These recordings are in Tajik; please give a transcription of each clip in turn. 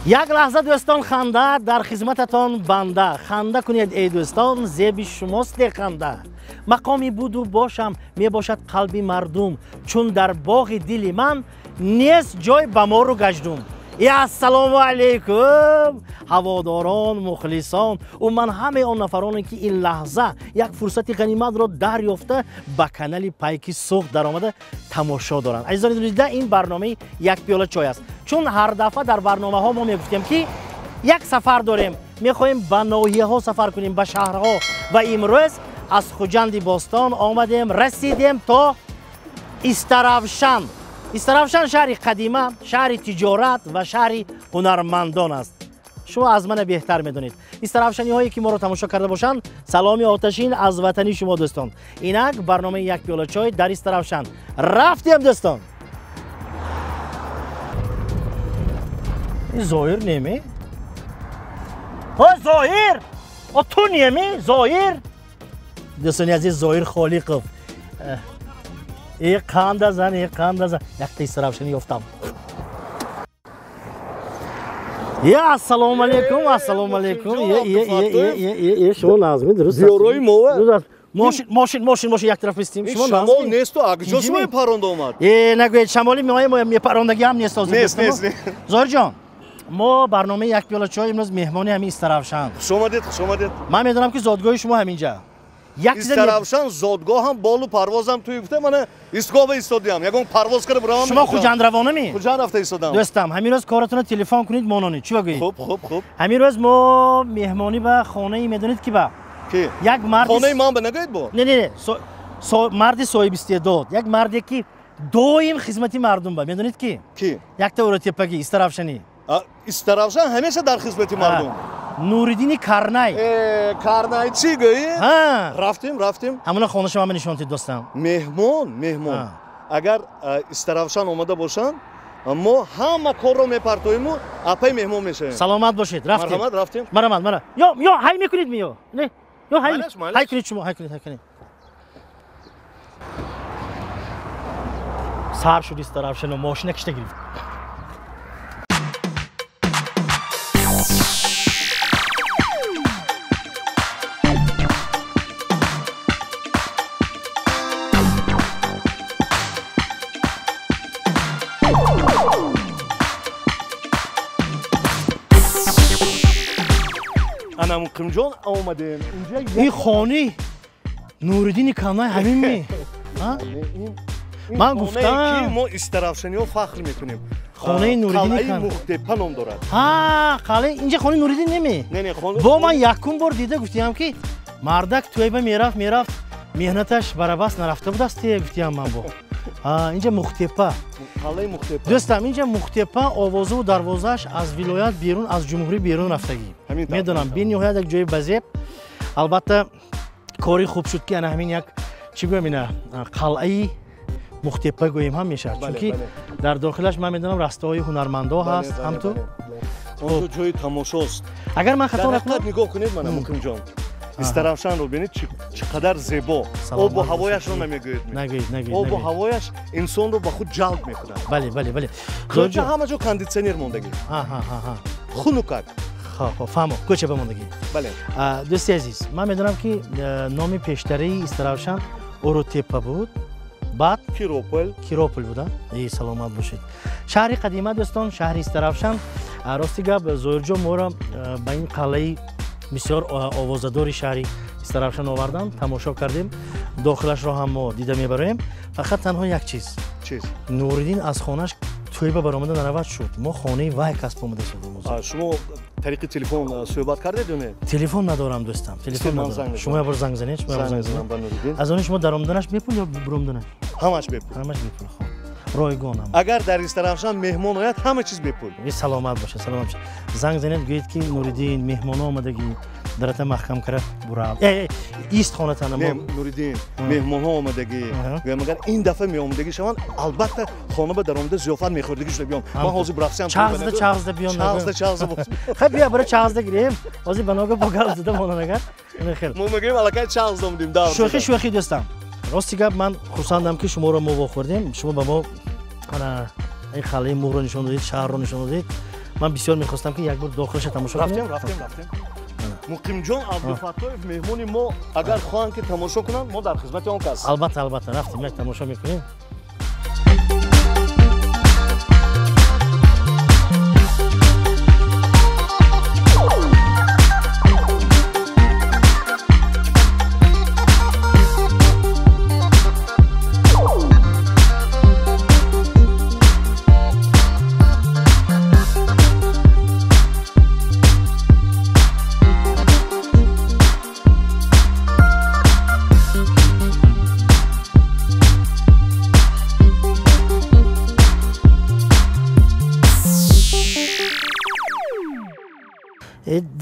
Як лаҳза дӯстон, ханда дар хизмататон банда. Ханда кунед эй дӯстон, зеби шумост ханда. Мақоми буду бошам мебошад қалби мардум, чун дар боғи дили ман нест ҷой ба мору гаҷдум. Ассалому алайкум ҳаводорон, мухлисон, умуман ҳамаи он нафароне ки ин лаҳза як фурсати ғаниматро дарёфта ба канали Пайки Суғд даромада тамошо доранд. Азизони дилдида, ин барномаи як пиёла чой аст. Чун ҳар дафъа дар барномаҳо мо мегуфтем ки як сафар дорем, мехоҳем ба ноҳияҳо сафар кунем, ба шаҳрҳо, ва имрӯз аз Хуҷанди бостон омадем, расидем то Истаравшан. Истаравшан шаҳри қадима, шаҳри тиҷорат ва шаҳри ҳунармандон аст. Шумо аз мана беҳтар медонед. Истаравшаниҳое ки моро тамошо карда бошанд, саломи оташин аз ватани шумо дӯстон. Инак барномаи як пиёла чой дар Истаравшан. Рафтем дӯстон. Зоҳир неме? О, Зоҳир! О, ту неме? Зоҳир? Дӯстони азиз, Зоҳир Холиқов. Э қанда зан, э қанда зан. Якта Истаравшани ёфтам. Е, ассалому алайкум, ассалому алайкум. Е, е, е, е, е, шумо назми, дуруст. Диёрои мо. Мошин, мошин, мошин, мошин як тараф истим. Шумо шамол нест, акҷо шумо мепаронда омад? Э, нагӯед, шамоли мо мепарондагӣ ҳам нест. Нест, нест. Зоҳирҷон, мо барномаи як пиёла чой имрӯз меҳмони ҳамин Истаравшан. Хуш омадед, хуш омадед. Ман медонам ки зодгоҳи шумо ҳаминҷа. Истаравшан зодгоҳам, болу парвозам туи гуфта, мана истгоҳ истодиам. Ягон парвоз карда буравам. Шумо Хуҷанд равонами? Хуҷанд рафта истодам. Дӯстам, ҳамин рӯз коратонро телефон кунед, мононед. Чӣ гӯед? Хуб, хуб, хуб. Ҳамин рӯз мо меҳмонӣ ба хонаи медонед ки ба? Ки? Як марди хонаи ман ба нагӯед бо? Не, не, не. Марди соҳибистеъдод, як марде ки доим хизмати мардум ба. Медонед ки? Ки? Якта Уротеппагӣ, Истаравшанӣ. Истаравшан ҳамеша дар хизмати мардум. Нуриддини Карнай. Карнай чӣ гӯӣ? Рафтем, рафтем. Ҳамона хонаша ман нишон дид дӯстам. Меҳмон, меҳмон. Агар Истаравшан омада бошанд, мо ҳама корро мепартоиму апаи меҳмон мешавем. Саломат бошед, рафтем. Марҳамат, рафтем. Марҳамат, мара. Ё, ё, ҳай мекунед ми ё? Не, ё ҳай. Ҳай кунед шумо, ҳай кунед, ҳай кунед. Сар шуд Истаравшану мошина кишта гирифт. Ана Муқимҷон, омадем. Ин хони Нуриддини Карнай ҳамин ми? Ман гуфтам ки мо истаравшаниҳо фахр мекунем. Хонаи Нуриддини Қалъаи Мухтепа ном дорад. Ҳа, қалъа инҷа хонаи Нуриддин неми? Не, не, хона. Бо ман якум бор дида гуфтиям ки мардак тӯйба мерафт, мерафт, меҳнаташ барабас нарафта будааст, гуфтиям ман бо. Инҷа Мухтепа. Қалъаи Мухтепа. Дӯстам, инҷа Мухтепа овозаву дарвозааш аз вилоят берун, аз ҷумҳурӣ берун рафтагӣ. Медонам, бениҳоят як ҷои базеб. Албатта, кори хуб шуд ки ана ҳамин як, чӣ гӯям, ина қалъаи Мухтепа гӯем ҳам мешавад, чунки дар дохилаш ман медонам растаҳои ҳунармандо ҳаст, ҳамту. Онҷо ҷои тамошост. Агар ман хато накунам, нигоҳ кунед мана Муқимҷон. Истаравшанро бинед чӣ қадар зебо. Обу ҳавояшро намегӯед. Нагӯед, нагӯед. Обу ҳавояш инсонро ба худ ҷалб мекунад. Бале, бале, бале. Кӯча ҳама ҷо кондитсионер мондагӣ. Хунукак. Хоб, фаҳмо, кӯча ба мондагӣ. Бале. Дӯсти азиз, ман медонам ки номи пештараи Истаравшан Уротеппа буд. Баъд Киропол. Киропол буда. Эй, саломат бошед. Шаҳри қадима дӯстон, шаҳри Истаравшан. Рости гап, Зоҳирҷон моро ба ин қалъаи бисёр овозадори шаҳри Истаравшан овардан, тамошо кардем. Дохилашро ҳам мо дида мебароем. Фақат танҳо як чиз. Чиз? Нуриддин аз хонаш тӯйба баромада наравад шуд. Мо хонаи вай касб омада шудем. Шумо тариқи телефон суҳбат кардед ё не? Телефон надорам дӯстам, телефон надорам. Шумо як бор занг занед, шумо як бор занг занед. Аз они шумо даромаданаш бепул ё буромаданаш? Ҳамаш бепул. Ҳамаш бепул. Хоб. Ройгон. Агар дар Истаравшан меҳмон ояд, ҳама чиз бепул. Саломат бошед, саломат бошед. Занг занед, гӯед ки Нуриддин меҳмоно омадагӣ, дарата маҳкам кара бурав. Ист хонатана. Не, Нуриддин, меҳмонҳо омадагӣ. Гӯям агар ин дафъа меомадагӣ шаванд, албатта хона ба даромада зиёфат мехӯрдагӣ шуда биём. Ман ҳозир бурафсиам. Чағзда, чағзда биём. Чағзда, чағзда. Хай бия, бара чағзда гирем. Ҳозир банога бо гап зада монан агар. Мо мегӯем аллакай чағзда омадем. Шӯхӣ, шӯхӣ дӯстам. Рости гап, ман хурсандам ки шуморо мо вохӯрдем. Шумо ба мо ин қалъаи муғро нишон додед, шаҳрро нишон додед. Ман бисёр мехостам ки як бор дохилаша тамошо кунем. Рафтем, рафтем, рафтем. Муқимҷон Абдуфаттоев меҳмони мо, агар хоҳанд ки тамошо кунанд, мо дар хизмати он кас. Албатта, албатта, рафтем, як тамошо мекунем.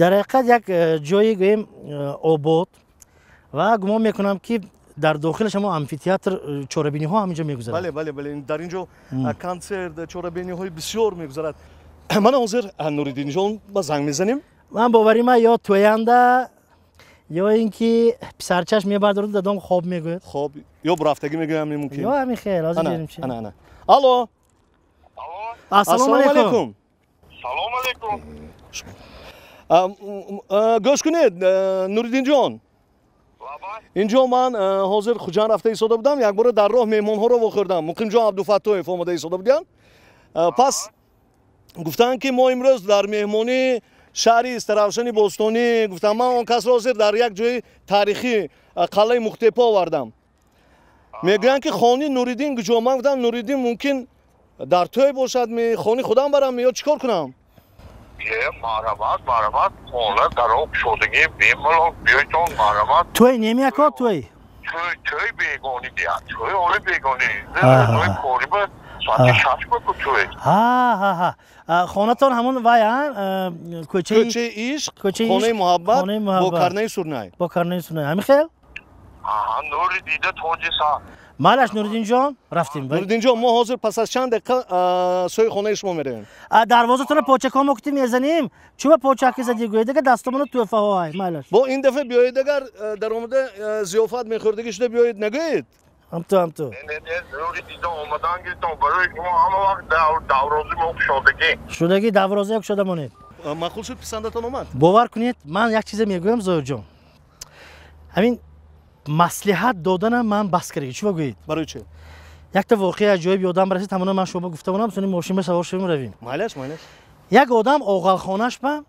Дар ҳақиқат як ҷое гӯем обод ва гумон мекунам ки дар дохилаш ҳамо амфитеатр чорабиниҳо ҳаминҷо мегузарад. Бале, бале, бале, дар инҷо консерт, чорабиниҳои бисёр мегузарад. Ман ҳозир Нуриддинҷон ба занг мезанем. Ман боварӣ ман ё тӯянда ё ин ки писарчаш мебардорад дадом хоб мегӯяд. Хоб ё бурафтагӣ мегӯям мумкин. Ё ҳамин хел, ҳозир берем чи. Ана, ана. Алло. Ассалому алайкум. Салому алайкум. Гӯш кунед, Нуриддинҷон. Инҷо ман ҳозир Хуҷанд рафта истода будам, якбора дар роҳ меҳмонҳоро вохӯрдам. Муқимҷон Абдуфаттоев омода истода буданд. Пас гуфтанд ки мо имрӯз дар меҳмонии шаҳри Истаравшани бостонӣ, гуфтам ман он касро ҳозир дар як ҷои таърихӣ қалъаи Мухтепа овардам. Мегӯянд ки хони Нуриддин куҷо? Ман гуфтам Нуриддин мумкин дар тӯй бошад, хони худам барам ё чӣ кор кунам? Марҳамат, марҳамат, хона даро кушодагӣ, бемалол биёйтон, марҳамат. Тӯй немияко тӯй? Тӯй, тӯй бегонӣ диҳад, тӯй оли бегонӣ. Тӯй кори ба соати 6 ба ку тӯй. Ҳа, ҳа, ҳа. Хонатон ҳамон вай, кӯчаи ишқ, хонаи муҳаббат бо карнаи сурнай. Бо карнаи сурнай. Ҳамин хел? Аҳа, нури дида тоҷи сар. Малаш Нуриддинҷон, рафтем. Нуриддинҷон, мо ҳозир пас аз чанд дақиқа сӯи хонаи шумо меравем. Дарвозатонро почакҳо мо кути мезанем. Чӯба почаки задӣ гӯед, агар дастомоно тӯҳфаҳо ай, малаш. Бо ин дафъа биёед, агар даромада зиёфат мехӯрдагӣ шуда биёед, нагӯед? Ҳамту, ҳамту. Не, не, нури дида омадан гиртон, барои шумо ҳама вақт даврозаи мо кушодагӣ. Шудагӣ давроза кушода монед. Маъқул шуд, писандатон омад? Бовар кунед, ман як чизе мегӯям, Зоирҷон. Ҳамин маслиҳат доданам ман бас кардагӣ. Чӣ гӯед? Барои чӣ? Якта воқеа аҷоиб ёдам расид, ҳамона ман шумо гуфта монам, сони мошин ба савор шавем равем. Майлаш, майлаш. Як одам оғалхонаш ба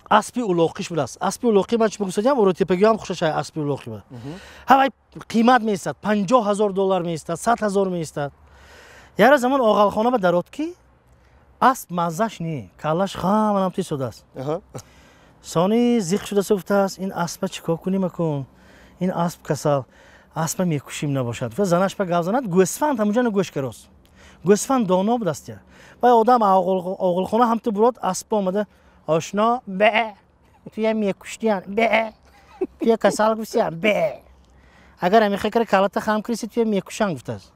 аспи улоқиш будааст. Аспи улоқӣ ман чӣ бигӯсадям, уротепагиам хушаш ай аспи улоқӣ ба. Ҳавай қимат меистад, $50,000 меистад, 100,000 меистад. Яра замон оғалхона ба дарод ки асп маззаш не, каллаш хаманам тисодааст. Сони зиқ шуда гуфтааст, ин аспа чӣ кор кунем акун? Ин асп касал, аспа мекушим набошад. Занаш ба гап занад, гӯсфанд ҳамунҷо гӯш карост. Гӯсфанд доно будааст. Вай одам оғилхона ҳамту бурод, аспа омада, ошно, бе, туя мекуштиян, бе, туя касал гуфтиян, бе. Агар ҳамихе кара калата хам кириси, туя мекушан гуфтааст.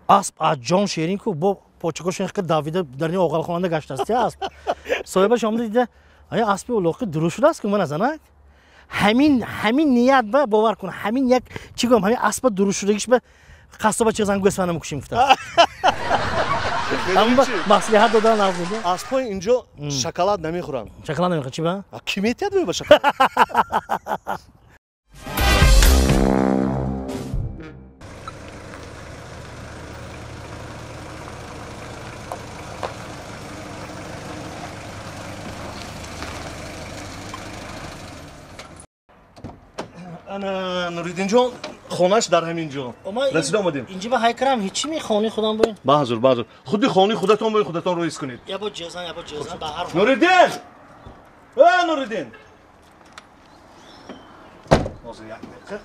Асп аз ҷон шерин ку, бо почакошон хика давида дар ин оғилхонада гаштааст асп. Соҳибаш омада дида, ая аспи улоқӣ дуруст шудааст ку ман аз анак? Ҳамин ният ба бовар кун, ҳамин як чӣ гӯям, ҳамин аспа дуруст шудагиш ба қассоба чизан гӯсфанда мекушим гуфтааст. Маслиҳат додан нағз буд. Аспҳои инҷо шоколад намехӯранд. Шоколад намехӯранд, чӣ ба? Кӣ метиҳад ба шоколад? Ана Нуриддинҷон, хонаш дар ҳамин ҷо. Расида омадем. Инҷа ба ҳайкрам ҳеҷ ми хони худам боин. Баҳзур, баҳзур. Худи хони худатон боин, худатон рӯиз кунед. Я бо ҷезан, я бо ҷезан ба ҳар. Нуриддин! Э, Нуриддин! Ҳозир як дақиқа.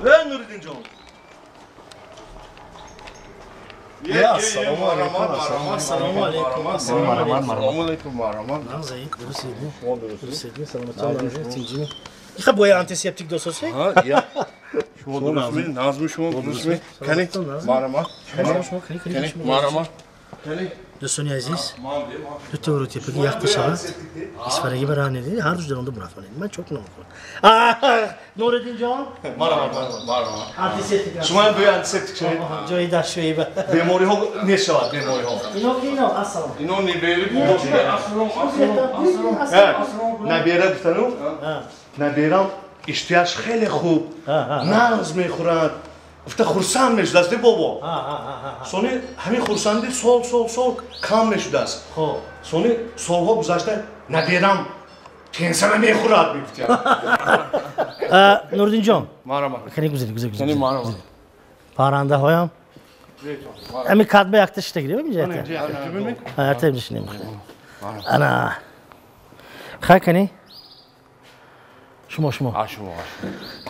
Э, Нуриддинҷон. Ассалому алайкум. Ассалому алайкум. Ассалому алайкум. Иха боя антисептик дососе? Шумо дурустми? Назми шумо дурустми? Кани? Марама. Кани? Марама. Дӯстони азиз, дута уротепаги якта шавад, исфараги ба раҳ недид, ҳар рӯз даронда бурафтонед. Ман чок намекунам. Нуриддин ҷон? Марама, марама. Антисептик. Шумо ҳам бӯи антисептик шавед. Ҷои дастшӯӣ ба. Бемориҳо нешавад, бемориҳо. Ино ки ино, ассалом. Ино набера буд. Ассалом, ассалом, ассалом. Набера гуфтану? Наберам иштиҳаш хеле хуб, нағз мехӯрад. Гуфта хурсанд мешудааст, бобо. Сони ҳамин хурсандӣ сол сол сол кам мешудааст. Сони солҳо гузашта наберам пенсия мехӯрад мегуфтям. Нуриддинҷон. Кани гузаред, гузаред, гузаред. Паррандаҳоям. Ами кадба якта шита гирем инҷа. Якта бишинем. Ана. Хай кани? Шумо, шумо.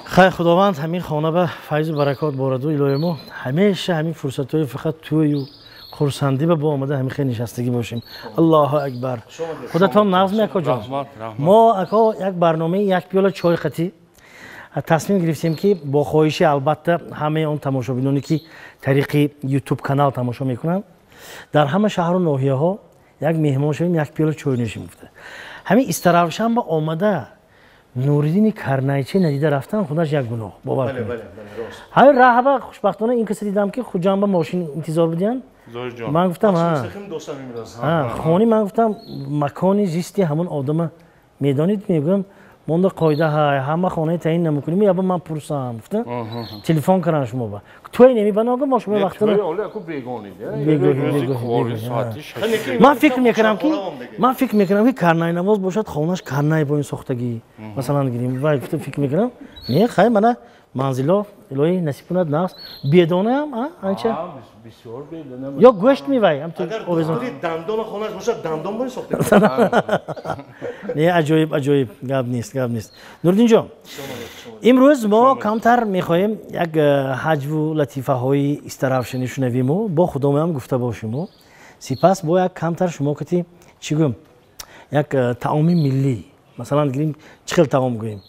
Хай худованд ҳамин хона ба файзу баракот бораду илоҳи мо ҳамеша ҳамин фурсатҳои фақат тӯю хурсандӣ ба бо омада ҳамин хел нишастагӣ бошем. Аллоҳу акбар. Худатон нағз ми акоҷон. Мо ако як барномаи як пиёла чой қатӣ тасмим гирифтем ки бо хоҳиши албатта ҳамаи он тамошобиноне ки тариқи ютуб канал тамошо мекунанд дар ҳама шаҳру ноҳияҳо як меҳмон шавем, як пиёла чой нӯшем гуфта. Ҳамин Истаравшан ба омада Нуриддини карнайчӣ надида рафтан худаш як гуноҳ, бовар кунед. Ҳамин раҳба хушбахтона ин касе дидам ки Хуҷанд ба мошин интизор будиянд. Ман гуфтам хони ман гуфтам макони зисти ҳамон одама медонид, мегӯям монда қоида ҳай ҳама хонаи таъин намекунем, яба ман пурсам гуфта телефон кардам шумо ба туй намебанога мо шумо вақт ман фикр мекунам ки ман фикр мекунам ки карнайнавоз бошад, хонаш карнай бо ин сохтагӣ масалан гирем вай гуфта фикр мекунам не хай мана манзило илоҳӣ насиб кунад нағз бедонаам анча ё гӯшт мевай дандона хонаш бошад, дандон бо ин сохтагӣ. Не, аҷоиб, аҷоиб, гап нест, гап нест. Нуриддинҷон, имрӯз мо камтар мехоҳем як ҳаҷву латифаҳои Истаравшанӣ шунавиму бо худомоям гуфта бошиму сипас бо як камтар шумо кати чӣ гӯем як таоми миллӣ масалан гирем чӣ хел таом гӯем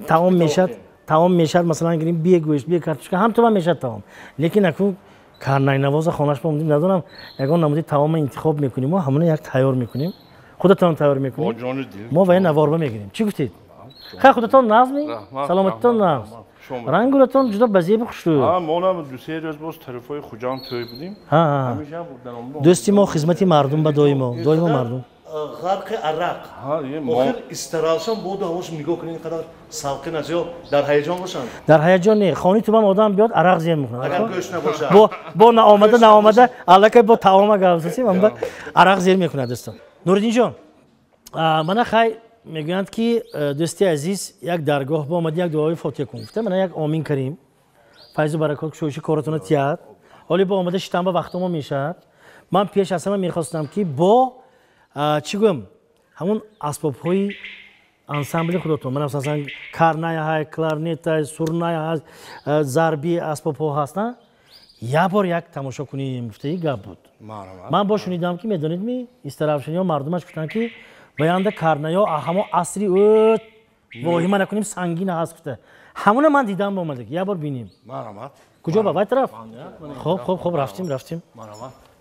таом мешад, таом мешад масалан гирем бе гӯшт, бе картошка ҳам туба мешад таом, лекин аку карнайнавоза хонаш ба омадем надонам ягон намуди таома интихоб мекунем ва ҳамона як тайёр мекунем, худатон тайёр мекунем, мо ва наворба мегирем. Чӣ гуфтед? Хай худатон нағз ми? Саломатитон нағз? Рангулатон ҷудо ба зеби хушрӯ. Мо ду-се рӯз боз тарафҳои Хуҷанд тӯй будем. Дӯсти мо хизмати мардум ба доимо, доимо мардум. Ғарқи арақ. Охир Истаравшан боду ҳавош нигоҳ кунед, ин қадар салқин аст ё дар ҳаяҷон бошанд? Дар ҳаяҷон не, хони тубам одам биёд арақ зер мекунад. Агар гӯшт набошад. Бо наомада наомада аллакай бо таома гап засем, амба арақ зер мекунад дӯстон. Нуриддинҷон, мана хай мегӯянд ки дӯсти азиз як даргоҳ ба омади як дуои фотиҳа кун гуфта, мана як омин карим, файзу баракот кушоиши коратона тиҳад. Ҳоле бо омада шитан ба вақтомо мешавад. Ман пеш аз ҳама мехостам ки бо чӣ гӯям ҳамон асбобҳои ансамбли худотон, мана масалан карнай ҳай, кларнет ҳай, сурнай ҳай, зарби асбобҳо ҳастанд, як бор як тамошо кунем гуфтаи гап буд. Ман бо шунидам ки медонед ми Истаравшаниҳо мардумаш гуфтанд ки баянда карнаё ҳамо асри ӯ воҳима накунем сангин ҳаст гуфта. Ҳамона ман дидам омада як бор бинем. Куҷо ба вай тараф? Хоб хоб хоб рафтим, рафтим.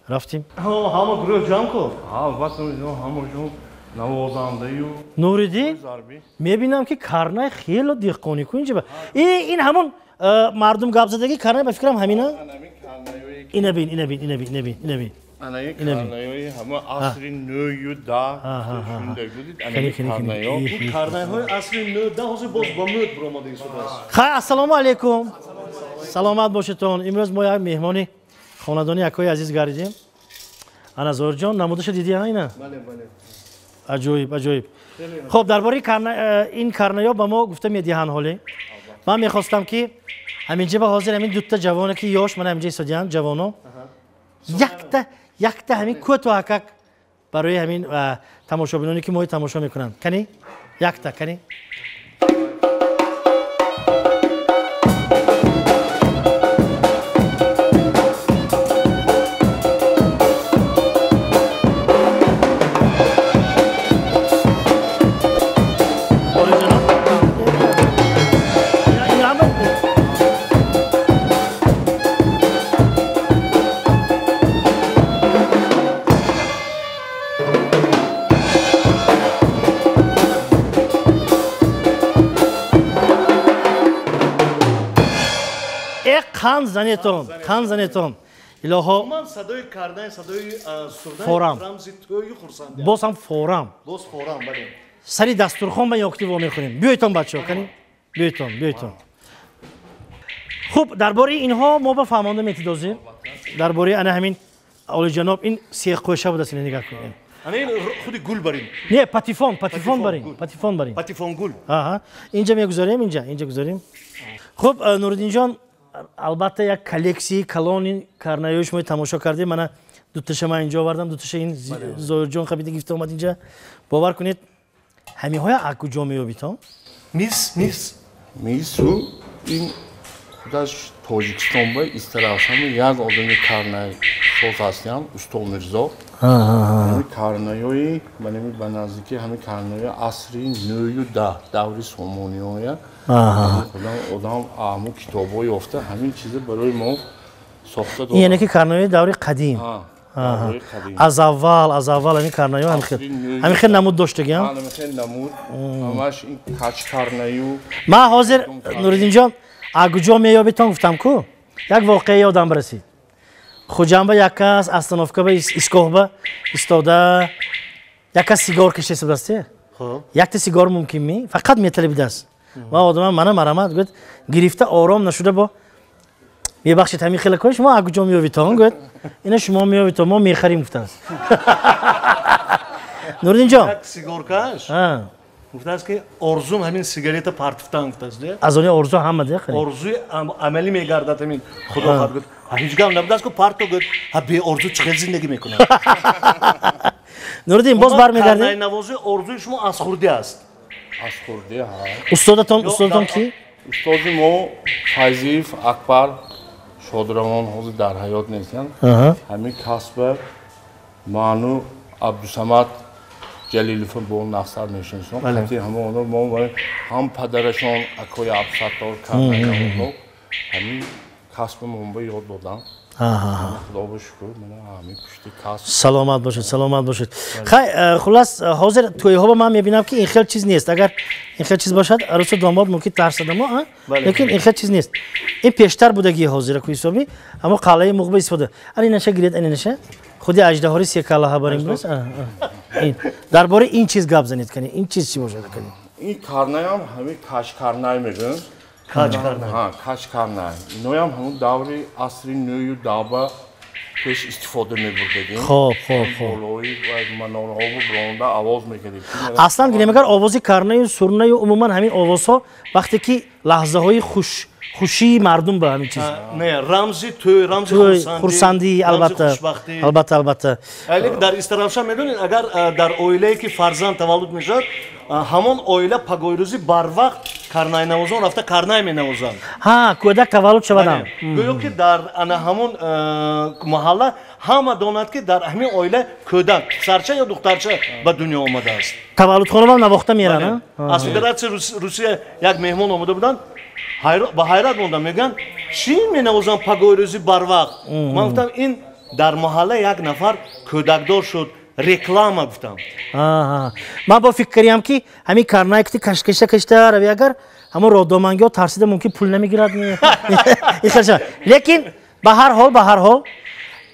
Рафтим. Ҳама гурӯҳ ҷамъ кун. Албатта ҳама ҷон навозандаю. Нуриддин, мебинам ки карнай хело деҳқонӣ ку инҷа. Ин ҳамон мардум гап задагӣ карнай ба фикрам ҳамина? Ина бин, ина бин, ина бин, ина бин, ина бин. Анаи карнаёи ҳама асри нӯю даҳ шунда будид. Анаи карнаё. Карнайҳои асри нӯ даҳ ҳозир боз ба мӯд баромада истодааст. Хай, ассалому алайкум. Саломат бошедтон. Имрӯз мо як меҳмони хонадони акои азиз гардидем. Ана Зоҳирҷон, намудаша дидӣ ина? Бале, бале. Аҷоиб, аҷоиб. Хоб, дар бораи ин карнаё ба мо гуфта медиҳанд ҳоле. Ман мехостам ки ҳаминҷа ба ҳозир ҳамин дутта ҷавоне ки ёш мана ҳаминҷа истодианд, ҷавоно, якта якта ҳамин кӯтоҳакак барои ҳамин тамошобиноне ки мои тамошо мекунанд. Кани? Якта, кани? Қанд занетон, қанд занетон. Илоҳо. Ман садои карнай, садои сурнай форам. Рамзи тӯю хурсандӣ. Боз ҳам форам. Боз форам, бале. Сари дастурхон ба ёкти вомехӯрем. Биёйтон, бачаҳо, кани, биёйтон, биёйтон. Хуб, дар бораи инҳо мо ба фаҳмонда метидозем, дар бораи ана ҳамин олиҷаноб, ин сеқӯша будааст, ина нигоҳ кунед. Ана ин худи гул барин. Не, патефон, патефон барин, патефон барин. Патефон гул. Аҳа, инҷа мегузорем, инҷа, инҷа гузорем. Хуб, Нуриддинҷон, албатта, як коллексияи калони карнаёи шумо тамошо кардем. Мана дуташа ман инҷо овардам, дуташа ин Зоирҷон хабида гирифта омад инҷа. Бовар кунед, ҳамиҳоя аз куҷо меёбитон? Мис, мис. Мису ин худаш Тоҷикистон ба Истаравшани як одами карнай соз ҳастям, усто Мирзо. Ҳами карнаёи манами ба наздики ҳами карнаёи асри нӯю даҳ, даври сомониёя. Худам одам аму китобҳо ёфта, ҳамин чиза барои мо сохта дод. Ин яъне ки карнаёи даври қадим. Давраи қадим. Аз аввал, аз аввал ҳамин карнаё ҳамин хел намуд доштагиам. Ҳамин хел намуд, ҳамаш ин кач карнаю. Ман ҳозир, Нуриддинҷон, аз куҷо меёбитон гуфтам ку, як воқеа ёдам расид. Хуҷанба як кас остановка ба, истгоҳба истода, як кас сигор кашида будааст. Якта сигор мумкин ми? Фақат металабидааст. Ва одамам мана марамат гӯяд, гирифта ором нашуда бо мебахшед, ҳамин хела кори шумо аз куҷо меёбитон? Гӯяд, ина шумо меёбитон, мо мехарим, гуфтааст. Нуриддинҷон. Як сигоркаш гуфтааст, ки орзум ҳамин сигарета партифтан, гуфтааст. Аз они орзу ҳама де. Орзуи амалӣ мегардад ҳамин, худо хоҳад, гуфт. Ҳеҷ гап набудааст ку, парто, гуфт, ҳа беорзу чӣ хел зиндагӣ мекунад? Нуриддин, боз бармегардем. Карнайнавозӣ орзуи шумо аз хурдӣ аст? Аз хурдӣ, ҳа. Устодатон, устодатон кӣ? Устоди мо Файзиев Акбар Шодравон, ҳозир дар ҳаёт нестанд. Ҳамин касба ману Абдусамад Ҷалилов бо нақсар мешиносам. Қати ҳамоно мо ҳам падарашон акои Абдусаттор карнайнавозо ҳамин касба монба ёд доданд. Худо ба шукр, мана ҳамин пушти касб. Саломат бошед, саломат бошед. Хай, хуллас, ҳозир тӯйҳо ман мебинам, ки ин хел чиз нест. Агар ин хел чиз бошад, арӯсу домод мумкин тарсадамо, лекин ин хел чиз нест. Ин пештар будагии, ҳозира ку ҳисоби ҳамо қалъаи муғба истифода. Ани наша гиред, ани наша худи аждаҳори секалаҳа барем. Дар бораи ин чиз гап занед, кани, ин чиз чӣ бошад, кани? Ин карнаям ҳамин кашкарнай мегӯям. Кач карнай. Ҳа, кашкарнай. Иноям ҳамун даври асри нӯю даҳба пеш истифода мебурдагим. Хоб, хоб, хоб. Болои манораҳо буронда овоз мекардем. Аслан гирем, агар овози карнаю сурнаю, умуман ҳамин овозҳо вақте ки лаҳзаҳои хуш хушии мардум ба ҳамин чиз. Не, рамзи тӯй, рамзи хурсандӣ, албатта, албатта, албатта. Лекин дар Истаравшан, медонед, агар дар оилае ки фарзанд таваллуд мешавад, ҳамон оила пагоҳирӯзӣ барвақт карнайнавозон рафта карнай менавозанд. Ҳа, кӯдак таваллуд шавадам. Гӯё ки дар ана ҳамон маҳалла ҳама донад, ки дар ҳамин оила кӯдак, писарча ё духтарча ба дунё омадааст. Таваллудхонаам навохта меранд. Аз Федератсияи Русия як меҳмон омада буданд, ба ҳайрат мондам, мегӯянд, чӣ менавозам пагоҳирӯзӣ барвақт? Ман гуфтам, ин дар маҳалла як нафар кӯдакдор шуд, реклама, гуфтам. Ман бо фикр кардам, ки ҳамин карнай ки кашкаша кашта рави, агар ҳамон родомангиҳо тарсида, мумкин пул намегирад. Лекин ба ҳар ҳол, ба ҳар ҳол,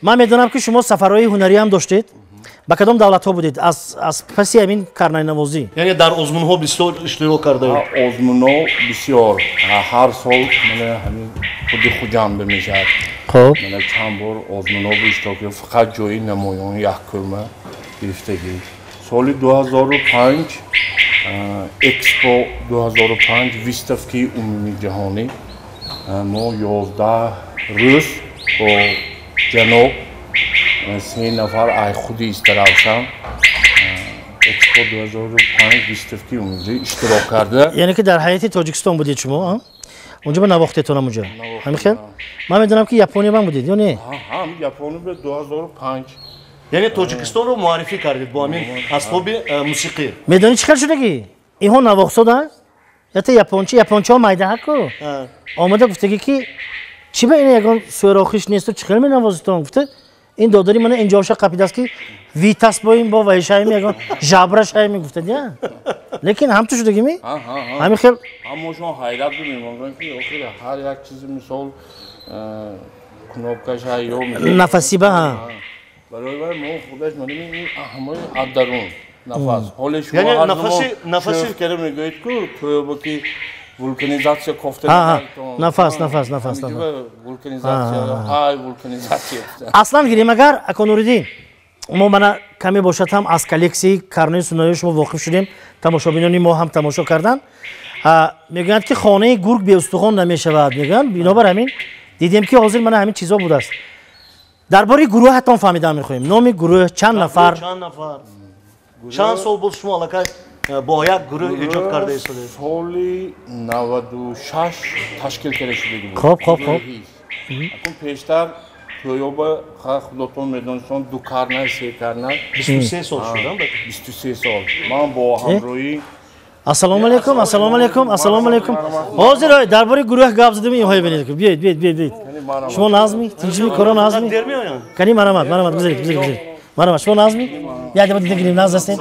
ман медонам, ки шумо сафарҳои ҳунариам доштед. Ба кадом давлатҳо будед аз паси ҳамин карнайнавозӣ? Яъне дар озмунҳо бисёр иштирок кардаед? Озмунҳо бисёр, ҳар сол мана ҳамин худи Хуҷанда мешавад. Мана чанд бор озмунҳо иштирок, фақат ҷои намоён якума гирифтагӣ. Соли 2005 Экспо 2005, выставка и умумии ҷаҳонӣ, мо 11 рӯз бо ҷаноб се нафар ай худи Истаравшан Экспо 2005, выставка и умумӣ иштирок карда. Яъне ки дар ҳайати Тоҷикистон будед шумо унҷо, ба навохтетонам унҷо, ҳамин хел? Ман медонам, ки Япония бам будед ё не? Ҳам Япония бе 2005. Яъне Тоҷикистонро муаррифӣ кардед бо ҳамин асбоби мусиқӣ. Медонӣ, чӣ хел шудагӣ? Инҳо навохсода ята япончи, япончиҳо майдаҳаку омада гуфтагӣ, ки чӣ ба ина ягон сӯрохиш несту, чӣ хел менавозитон, гуфта. Ин додари мана инҷоша қапидааст ки витас бо ин бо вайшай мегон жабра шай мегуфтад я. Лекин ҳам ту шудагими? Ҳамин хел ҳамошон ҳайрат будем, ки охир ҳар як чизи мисол кнопкаша ё нафасиба ҳа. Барои вай мо худаш мадем ин ҳамаи аддарун нафас. Ҳоле шумо ҳар нафаси кара мегӯед ку тӯёба ки вулканизатсия кофта нафас нафас нафас нафас вулканизатсия ай вулканизатсия. Аслан гирем агар ако Нуриддин мо мана каме бошад ҳам аз коллексияи карнои суноии шумо воқиф шудем, тамошобинони мо ҳам тамошо карданд. Мегӯянд ки хонаи гург беустухон намешавад, мегӯянд. Бинобар ҳамин дидем ки ҳозир мана ҳамин чизо будааст. Дар бораи гурӯҳатон фаҳмидан мехоҳем. Номи гурӯҳ, чанд нафар? Чанд нафар? Чанд сол буд шумо аллакай бо як гурӯҳ эҷод карда истодаед? Соли 96 ташкил карда шуда буд. Хоб, хоб, хоб. Акун пештар тӯёба худотон медонистон ду карнай, се карнай. 23 сол шудам? 23 сол. Ман бо ҳамроҳӣ Ассалому алайкум, ассалому алайкум, ассалому алайкум. Ҳозир дар бораи гурӯҳ гап задем, инҳое бинед. Биёед, биёед, биёед, биёед. Шумо назми? Тинҷми коро назми? Кани марамат, марамат, гузаред, гузаред, гузаред. Марамат, шумо назми? Як дақиқа дида гирем, наз ҳастед?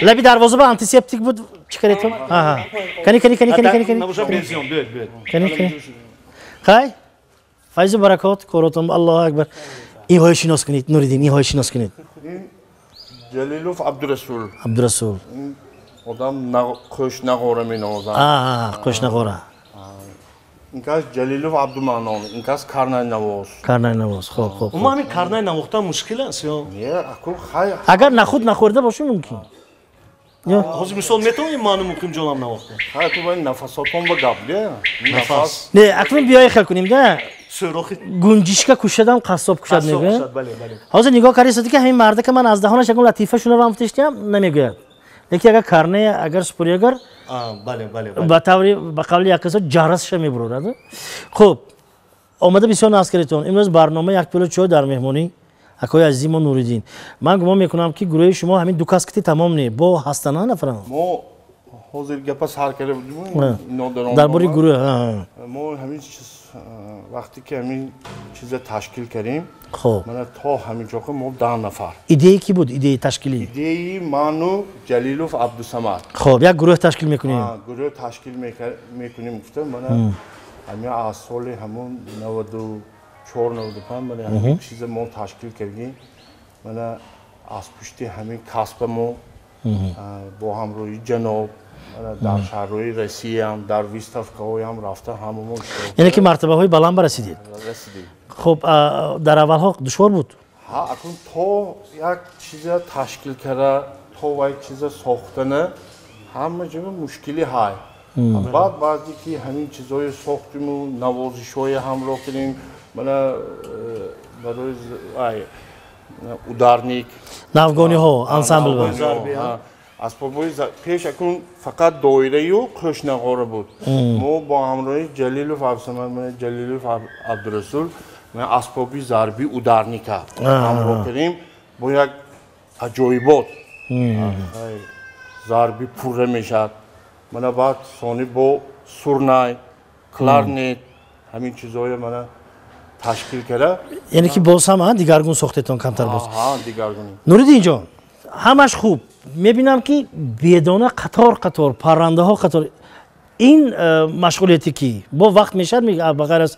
Лаби дарвоза ба антисептик буд, чӣ кардед? Аҳа. Кани, кани, кани, кани, кани, кани. Набошад бензин, биёед, биёед. Кани, кани. Хай? Файзу баракот, коротон, Аллоҳу акбар. Инҳое шинос кунед, Нуриддин, инҳое шинос кунед. Ҷалилов Абдурасул. Абдурасул. Одам қӯшнағора менавозад. Аа, қӯшнағора. Инкас Ҷалилов Абдуманон, инкас карнайнавоз. Карнайнавоз, хоб, хоб. Умуман ҳамин карнай навохтан мушкил аст ё? Не, аку хай. Агар нахуд нахӯрда бошӣ мумкин. Ҳозир мисол метавонем ману Муқимҷонам навохтем? Хай, ту бояд нафасотон ба гап, де? Нафас. Не, акнун биёй хел кунем, да? Сӯрохи гунҷишка кушадам, қассоб кушад мегӯяд. Бале, бале. Ҳозир нигоҳ кардед ки ҳамин мардака ман аз даҳонаш ягон латифа шунавам фтиштиам намегӯяд. Лекин агар карне, агар супури агар бале, бале, ба таври ба қавли як касо ҷарасша мебурад. Хуб, омада бисёр наз кардетон. Имрӯз барнома як пиёла чой дар меҳмонӣ акои азизи мо Нуриддин. Ман гумон мекунам ки гурӯҳи шумо ҳамин ду кас кити тамом не, бо ҳастана нафарам. Мо ҳозир гапа сар карда будем дар бораи гурӯҳ. Мо ҳамин чиз вақте ки ҳамин чиза ташкил кардем, хоб мана то ҳамин ҷо мо 10 нафар. Идея ки буд? Идеяи ташкилӣ? Идеяи ману Ҷалилов Абдусамад. Хоб, як гурӯҳ ташкил мекунем. Гурӯҳ ташкил мекунем гуфта мана ҳамин аз соли ҳамон 94 95 мана ҳамин чиза мо ташкил кардем. Мана аз пушти ҳамин касба мо бо ҳамроҳии ҷаноб дар шаҳрҳои Россияам, дар выставкаҳоям рафта ҳамамо. Яъне ки мартабаҳои баланд барасидед? Расидем. Хуб, дар аввалҳо душвор буд? Ҳа, акун то як чиза ташкил карда, то як чиза сохтана ҳама ҷо мушкилӣ ҳай. Баъд баъзе ки ҳамин чизҳое сохтиму навозишҳое ҳамроҳ кардем, мана барои ударник, навгониҳо, ансамбл. Асбобҳои пеш акун фақат доираю қӯшнағора буд. Мо бо ҳамроҳи Ҷалилов Абдусамад, Ҷалилов Абдурасул асбоби зарби ударника ҳамроҳ кардем бо як аҷоибот. Зарби пурра мешавад. Мана баъд сони бо сурнай, кларнет, ҳамин чизҳое мана ташкил карда. Яъне ки боз ҳам дигаргун сохтетон камтар боз. Дигаргун. Нуриддинҷон, ҳамаш хуб. Мебинам ки бедона қатор қатор, паррандаҳо қатор. Ин машғулияте ки бо вақт мешавад ба ғайр аз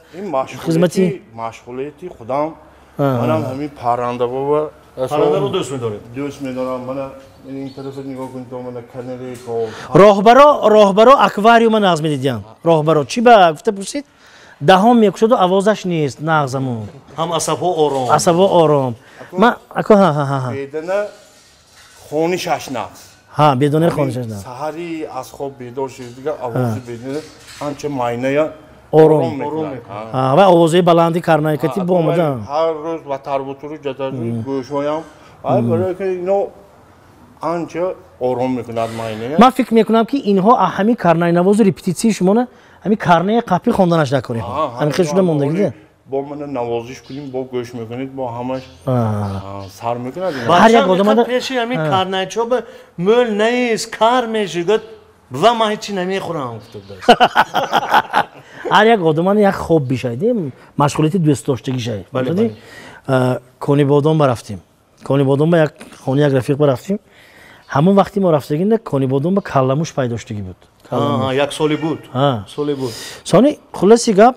хизмати машғулияти худам, манам ҳамин паррандаҳо паррандаро дӯст медоред? Дӯст медорам. Мана ин тарафа нигоҳ кунед, мана канарейка. Роҳбаро аквариума нағз медидиям. Роҳбаро чӣ ба гуфта пурсид? Даҳон мекушаду овозаш нест, нағзамон. Ҳам асабҳо ором. Асабҳо ором. Ман ако ҳа ҳа ҳа. Бедона хонишаш нағз. Ҳа, бедонаи хонишаш нағз. Саҳари аз хоб бедор шуд, дигар овози бедона анча майная ором. Ва овозаи баланди карнайкати бо омада. Ҳар рӯз ба тарбутуру ҷадаҷу гӯшҳоям, ай барои ки ино анча ором мекунад майная. Ман фикр мекунам ки инҳо ҳамин карнайнавозу репетитсияи шумона ҳамин карнаи қапӣ хонданаш накунед. Ҳамин хел шуда мондагида. Бо мана навозиш кунем, бо гӯш мекунед, бо ҳамаш сар мекунад. Ҳар як одамада пеши ҳамин карнайчо ба мӯл нест, кар меши, гӯяд Бува ман ҳеҷ чи намехӯрам гуфта будааст. Ҳар як одаман як хоб бишавад, машғулияти дӯстдоштагӣ шавад. Конибодом барафтим. Конибодом ба як хонаи як рафиқ барафтим. Ҳамон вақти мо рафтагинда Конибодом ба калламуш пайдо шудагӣ буд. Як соли буд. Соли буд. Сони хулоси гап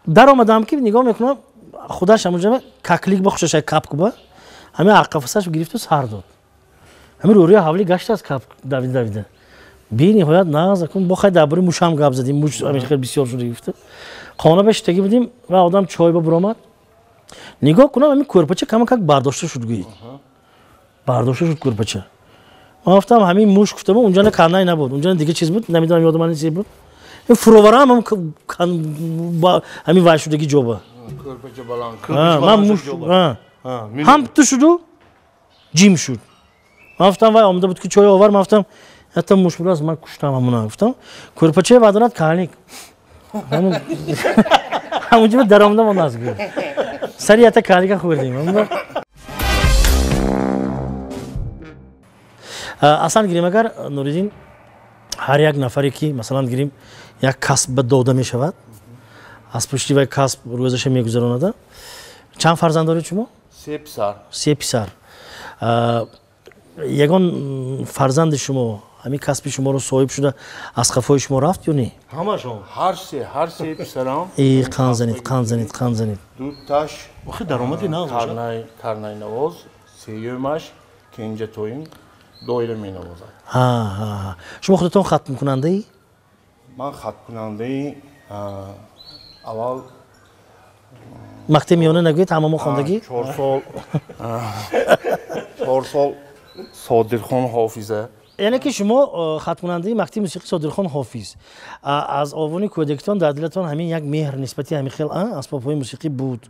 даромадам ки нигоҳ мекунам худаш ҳамонҷо каклик ба хушаша капкуба ҳамин арқафасаш гирифту сар дод. Ҳамин рӯрӯи ҳавли гаштааст кап давида давида. Бениҳоят нағз бо хай дар бораи мушам гап задем, муш ҳамин хел бисёр шуда гуфта. Хона ба шитагӣ будем ва одам чой ба буромад. Нигоҳ кунам ҳамин кӯрпача кама как бардошта шуд гӯед. Бардошта шуд кӯрпача. Ман гуфтам ҳамин муш гуфтам, унҷо карнай набуд, унҷо дига чиз буд, намедонам ёдам чиз буд. Фуроварам ҳамин вай шудаги ҷоба. Кӯрпача баланд. Ман муш ҳам ту шуду ҷим шуд. Ман гуфтам вай омада буд ки чой овар, ман гуфтам ҳатто муш будааст, ман куштам ҳамуна гуфтам. Кӯрпачаи ваъдонат калик. Ҳамунҷо даромадам он аз гӯ. Сари ята калика хӯрдем. Аслан гирем агар Нуриддин ҳар як нафаре ки масалан гирем як касб ба дода мешавад, аз пушти вай касб рӯзаша мегузаронада. Чанд фарзанд доред шумо? Се писар. Се писар. Ягон фарзанди шумо ҳамин касби шуморо соҳиб шуда аз қафои шумо рафт ё не? Ҳамашон. Ҳар се писарам. Э, қанд занед, қанд занед, қанд занед. Дуташ охи даромади нағз бошад. Карнайнавоз, сеюмаш кенҷатоим доира менавозад. Ҳа. Шумо худатон хатмкунандаи? Ман хатмкунандаи аввал мактаби миёна нагӯед, ҳама мо хондагӣ? 4 сол. 4 сол Содирхон Ҳофиза. Яъне ки шумо хатмкунандаи мактаби мусиқии Содирхон Ҳофиз. Аз овони кӯдакитон дар дилатон ҳамин як меҳр нисбати ҳамин хел асбобҳои мусиқӣ буд.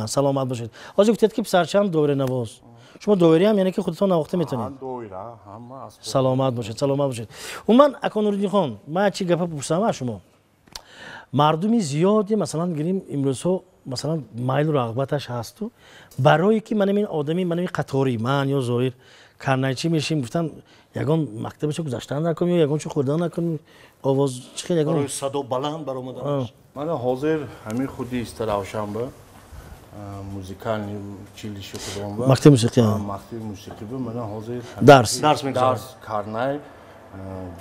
Саломат бошед. Ҳозир гуфтед ки писарчаам доиранавоз. Шумо доираам яъне ки худатон навохта метавонед? Доира, ҳама асбоб. Саломат бошед, саломат бошед. Умуман ака Нуриддинхон, ман чӣ гапа пурсам аз шумо? Мардуми зиёде масалан гирем имрӯзҳо масалан майлу рағбаташ ҳасту барое ки манам ин одами манам ин қаторӣ ман ё Зоир карнайчӣ мешим гуфтан ягон мактабашо гузаштан накунем ё ягон чӣ хӯрдан накунем овоз чӣ хел ягон барои садо баланд баромаданаш. Мана ҳозир ҳамин худи Истаравшанба музикальный училище худомба мактаби мусиқӣ, мактаби мусиқӣ бу мана ҳозир дарс дарс карнай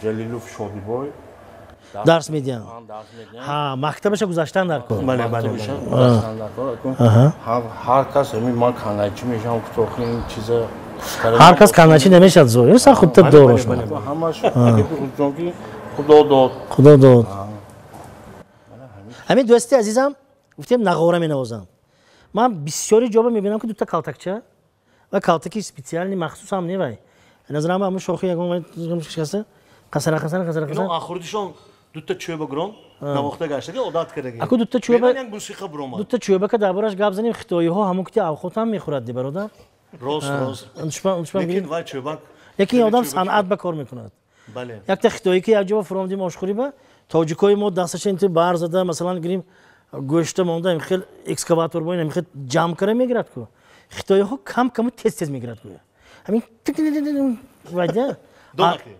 Ҷалилов Шодибой дарс медиҳам. Ҳа, мактабаша гузаштан дар кор. Бале, бале. Ҳар кас ҳамин ман карнайчӣ мешавам гуфт ин чиза ҳар кас карнайчӣ намешавад Зоир, сан худта дорош. Ҳамаш ки Худо дод. Худо дод. Ҳамин дӯсти азизам гуфтем нағора менавозам. Ман бисёри ҷоба мебинам ки дута калтакча ва калтаки специальный махсусам не вай. Назарам ҳамун шохи ягон шикаста қасара қасара қасара қасара. Ахурдишон дута чӯба гирон навохта гаштаги одат кардаги. Аку дута чӯба як мусиқа буромад. Дута чӯба ка дар бораш гап занем хитоиҳо ҳамун кити авхотам мехӯрад ди бародар. Рост, рост. Лекин вай чӯбак. Лекин одам санъат ба кор мекунад. Бале. Якта хитоӣ ки як ҷоба фуромдим ошхӯрӣ ба тоҷикои мо дасташа инту бар зада масалан гирим гӯшта монда ин хел экскаватор бо ин хел ҷамъ кара мегирад ку. Хитоиҳо кам каму тез тез мегирад ку. Ҳамин вайда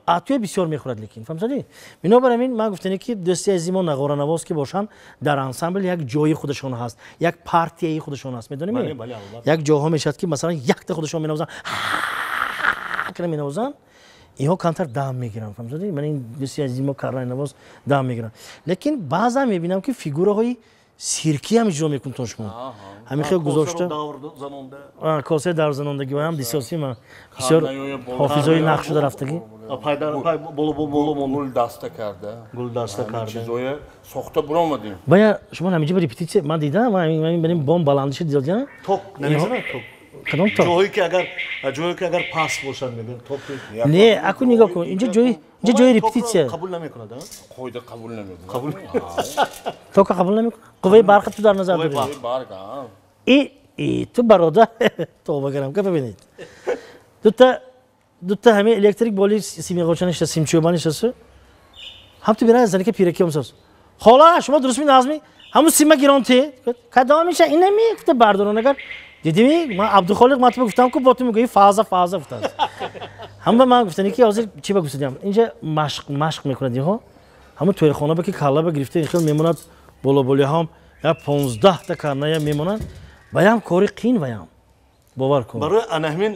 атӯя бисёр мехӯрад лекин фаҳмсадӣ? Бинобар ҳамин ман гуфтане ки дӯсти азизи мо нағоранавоз ки бошанд дар ансамбл як ҷои худашон ҳаст, як партияи худашон ҳаст, медонем? Як ҷоҳо мешавад ки масалан якта худашон менавозанд, кара менавозанд, инҳо камтар дам мегиранд, фаҳмсадӣ? Ман ин дӯсти азизи мо карнайнавоз дам мегиранд. Лекин баъзан мебинам ки фигураҳои сиркӣ ҳам иҷро мекунед шумо. Ҳамин хел гузошта коса даврзанондагӣ ва ҳам дисоси ман бисёр ҳофизои нақш шуда рафтагӣ. Гул даста карда. Гул даста карда. Чизоя сохта буромадем. Бая шумо ҳаминҷо ба репетитсия ман дидам, ман бом баландиша дидам. Ток намезанад ток. Кадом ток? Ҷое ки агар паст бошад мегӯянд ток. Не, аку нигоҳ кун, инҷо ҷои репетитсия. Қабул намекунад, а? Қоида қабул намекунад. Қабул. Тока қабул намекунад? Қувваи барқа ту дар назар дорӣ. Қувваи барқ, а. И ту бародар тавба кардам, гапа бинед. Дута ҳамин электрик боли симиғоча ништа, симчӯба нишасту. Ҳам ту бирай занака пираки омсоз. Хола, шумо дуруст ми назми? Ҳамун сима гирон те. Кадомиша инами гуфта бардорон агар Дидими? Ман Абдухолиқ ман ту гуфтам ку бо ту мегӯӣ фаза фаза гуфтааст. Ҳама ман гуфтани ки ҳозир чӣ ба гуфтадиам? Инҷа машқ мекунад инҳо. Ҳамун тӯйхона ба ки калла ба гирифта ин хел мемонад болоболиҳам я 15 та карная мемонанд. Ваям кори қин ваям. Бовар кун. Барои ана ҳамин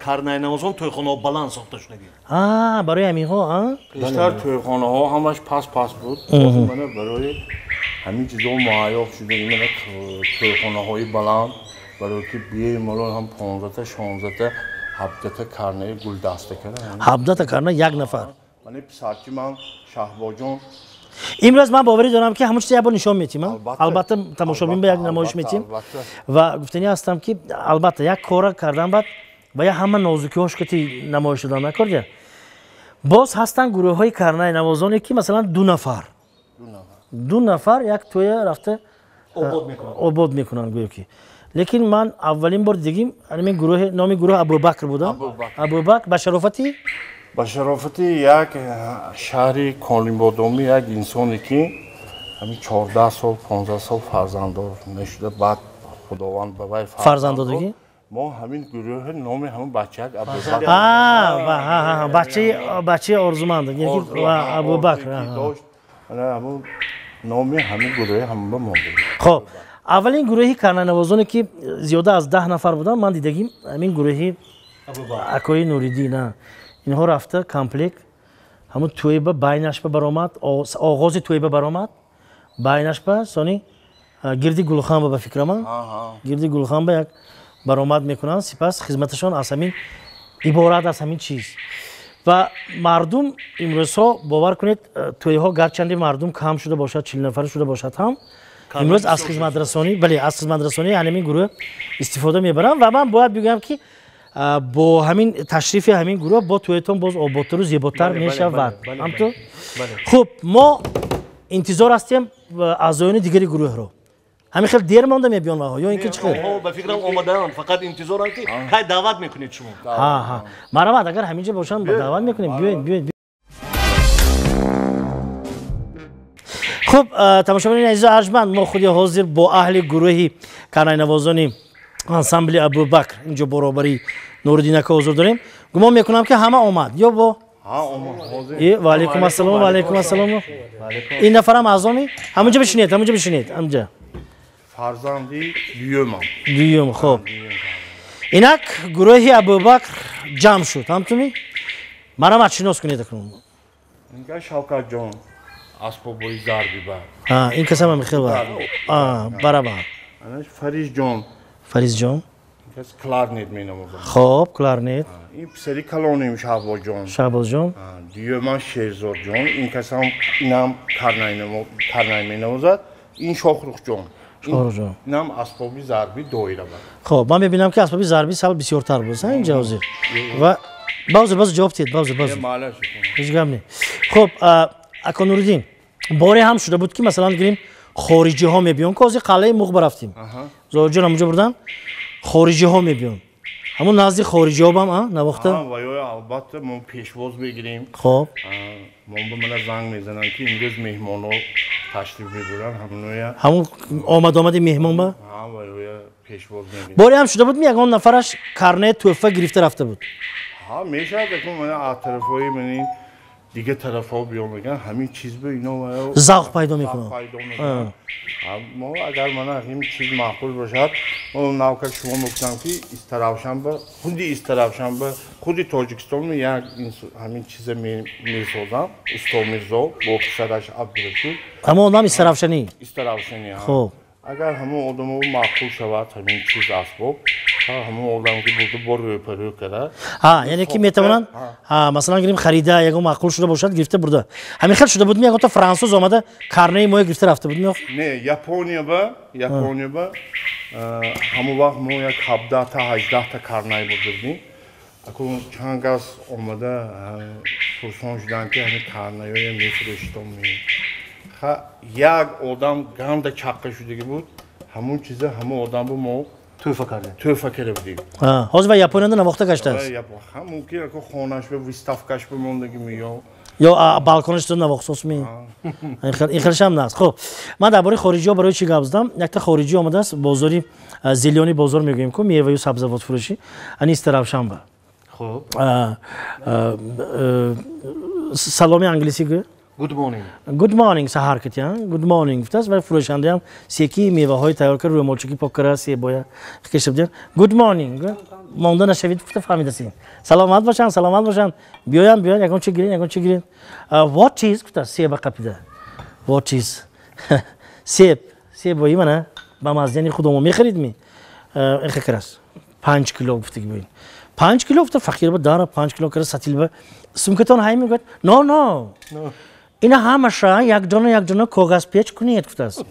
карнайнавозон тӯйхонаҳо баланд сохта шудагӣ. Барои ҳаминҳо, а? Бештар тӯйхонаҳо ҳамаш пас пас буд. Мана барои ҳамин чизҳо муҳайё шуда, мана тӯйхонаҳои баланд барои ки бемалол ҳам 15та, 16та, 17та карнаи гулдаста карда. 17та карна як нафар. Мана писарчи ман Шаҳбоҷон. Имрӯз ман боварӣ дорам ки ҳамон чиз як бор нишон метим. Албатта тамошобин ба як намоиш метим ва гуфтанӣ ҳастам ки албатта як кора кардан баъд ва я ҳама нозукиҳош ки намоиш додан накордя. Боз ҳастанд гурӯҳҳои карнайнавозоне ки масалан ду нафар. Ду нафар як тӯя рафта обод мекунанд гӯё ки. Лекин ман аввалин бор дидагим ҳамин гурӯҳ номи гурӯҳ Абубакр будам. Абубакр ба шарофати ба шарофати як шаҳри Конибодомӣ як инсоне ки ҳамин 14 сол 15 сол фарзанддор нашуда баъд Худованд ба вай фарзанд додагӣ. Мо ҳамин гурӯҳи номи ҳамин бачаак Абубакр. Бачаи орзуманд Абубакр дошт. Ҳамун номи ҳамин гурӯҳи ҳамон ба монда. Хоб, аввалин гурӯҳи карнайнавозоне ки зиёда аз 10 нафар буданд ман дидагим ҳамин гурӯҳи акои Нуриддин. Инҳо рафта комплект ҳамун тӯйба байнашба баромад, оғози тӯйба баромад, байнашба сони гирди Гулханба ба фикрама, гирди Гулханба як баромад мекунанд, сипас хизматашон аз ҳамин иборат аз ҳамин чиз. Ва мардум имрӯзҳо бовар кунед, тӯйҳо гарчанде мардум кам шуда бошад, 40 нафар шуда бошад ҳам, имрӯз аз хизматрасонӣ, бале, аз хизматрасонии ҳамин гурӯҳ истифода мебаранд ва ман бояд бигӯям ки бо ҳамин ташрифи ҳамин гурӯҳ бо тӯятон боз ободтару зеботар мешавад. Ҳамту? Хуб, мо интизор ҳастем аъзоёни дигари гурӯҳро. Ҳамин хел дер монда мебиён ваҳо ё ин ки чӣ хел? Ба фикрам омадаанд, фақат интизоранд ки кай даъват мекунед шумо. Ҳа, марҳамат, агар ҳамин ҷо бошанд даъват мекунем. Биёед, биёед. Хуб, тамошобинони азизу арҷманд, мо худи ҳозир бо аҳли гурӯҳи карнайнавозони ансамбли Абубакр инҷо баробари Нуриддин ака ҳузур дорем. Гумон мекунам ки ҳама омад ё бо? Ва алайкум ассалом, ва алайкум ассалом. Ин нафарам аъзоми? Ҳамунҷо бишинед, ҳамунҷо бишинед, ҳамунҷо. Фарзанди дуюмам. Дуюм, хуб. Инак гурӯҳи Абубакр ҷамъ шуд, ҳамтуми? Марҳамат шинос кунед акнун. Инка Шавкатҷон асбобҳои зарби ба. Ин касам ҳам хел ба. Барабар. Фаризҷон. Фаризҷон. Кларнет менавозад. Хоб, кларнет. Ин писари калоним Шаҳбозҷон. Шаҳбозҷон. Дуюман Шерзодҷон. Ин касам инам карнай менавозад. Ин Шоҳрухҷон. Шоҳрухҷон. Инам асбоби зарби доира ба. Хоб, ман мебинам ки асбоби зарби сал бисёртар буд, инҷа ҳозир. Ва бавзур, бавзур ҷавоб диҳед, бавзур, бавзур. Ҳеҷ гап не. Хоб, ака Нуриддин, боре ҳам шуда буд ки масалан гирем хориҷиҳо мебиён, ки ҳозир қалъаи Муғ барафтим. Зоҳирҷон ҳамонҷо бурдан. Хориҷиҳо мебиён. Ҳамон назди хориҷиҳо бам, навохта? Ва ё албатта мо пешвоз мегирем. Хоб. Мо ба мана занг мезананд ки имрӯз меҳмонҳо ташриф мебаранд, ҳамоноя. Ҳамон омад-омади меҳмон ба? Ҳа, ва ё пешвоз мегирем. Боре ҳам шуда буд, ягон нафараш карнаи тӯҳфа гирифта рафта буд? Ҳа, мешавад, акун мана аз тарафҳои мани дигар тарафҳо биё мегӯянд, ҳамин чиз ба ино завқ пайдо мекунанд. Мо агар мана ҳамин чиз маъқул бошад, мо навка шумо мегуфтам ки Истаравшанба, худи Истаравшанба, худи Тоҷикистон як ҳамин чиза месозам, усто Мирзо бо писараш Абдурасул. Ҳамон одам Истаравшанӣ? Истаравшанӣ. Хуб. Агар ҳамон одамо маъқул шавад ҳамин чиз асбоб, ҳамон одам ки бурда бор рӯпарӯ карда. Ҳа, яъне ки метавонанд, ҳа, масалан гирем харида, ягон маъқул шуда бошад, гирифта бурда. Ҳамин хел шуда буд, ягон то франсуз омада карнаи моя гирифта рафта буд, меох? Не, Япония ба ҳамон вақт мо як 17 та 18 та карнай бурда будем. Акун чанд кас омада пурсон шуданд ки ҳамин карнаёя мефурӯштом. Як одам ганда чаққа шудагӣ буд, ҳамон чиза ҳамон одам бу мо тӯҳфа кардем. Тӯҳфа карда будем. Ҳозир ва Японияда навохта гаштааст? Ҳа, мумкин аку хонаш ба выставкаш ба мондагӣ меё. Ё балконаш ту навохсос ми. Ин хелшам наст. Хуб, ман дар бораи хориҷиҳо барои чӣ гап задам? Якта хориҷӣ омадааст бозори Зелёни бозор мегӯем ку, меваю сабзавот фурӯшӣ. Ани Истаравшанба. Хуб. Саломи англисӣ гӯ. Good morning. Good morning саҳар китян. Good morning гуфтааст ва фурӯшандаам секи меваҳои тайёр кард, рӯмолчаки пок кара, себоя кашида буданд. Good morning. Монда нашавид гуфта фаҳмидасин. Саломат бошанд, саломат бошанд. Биёянд, биёянд, ягон чи гирен, ягон чи гирен. What is гуфтааст себа қапида. What is? Себ, себои мана ба маздияни худомо мехарид ми? Эхе карас. 5 кило гуфтаги буин. 5 кило гуфта фақир ба дара 5 кило кара сатилба. Сумкатон ҳай мегӯяд? No, no. Ина ҳамаша якдона якдона коғазпеч кунед гуфтааст.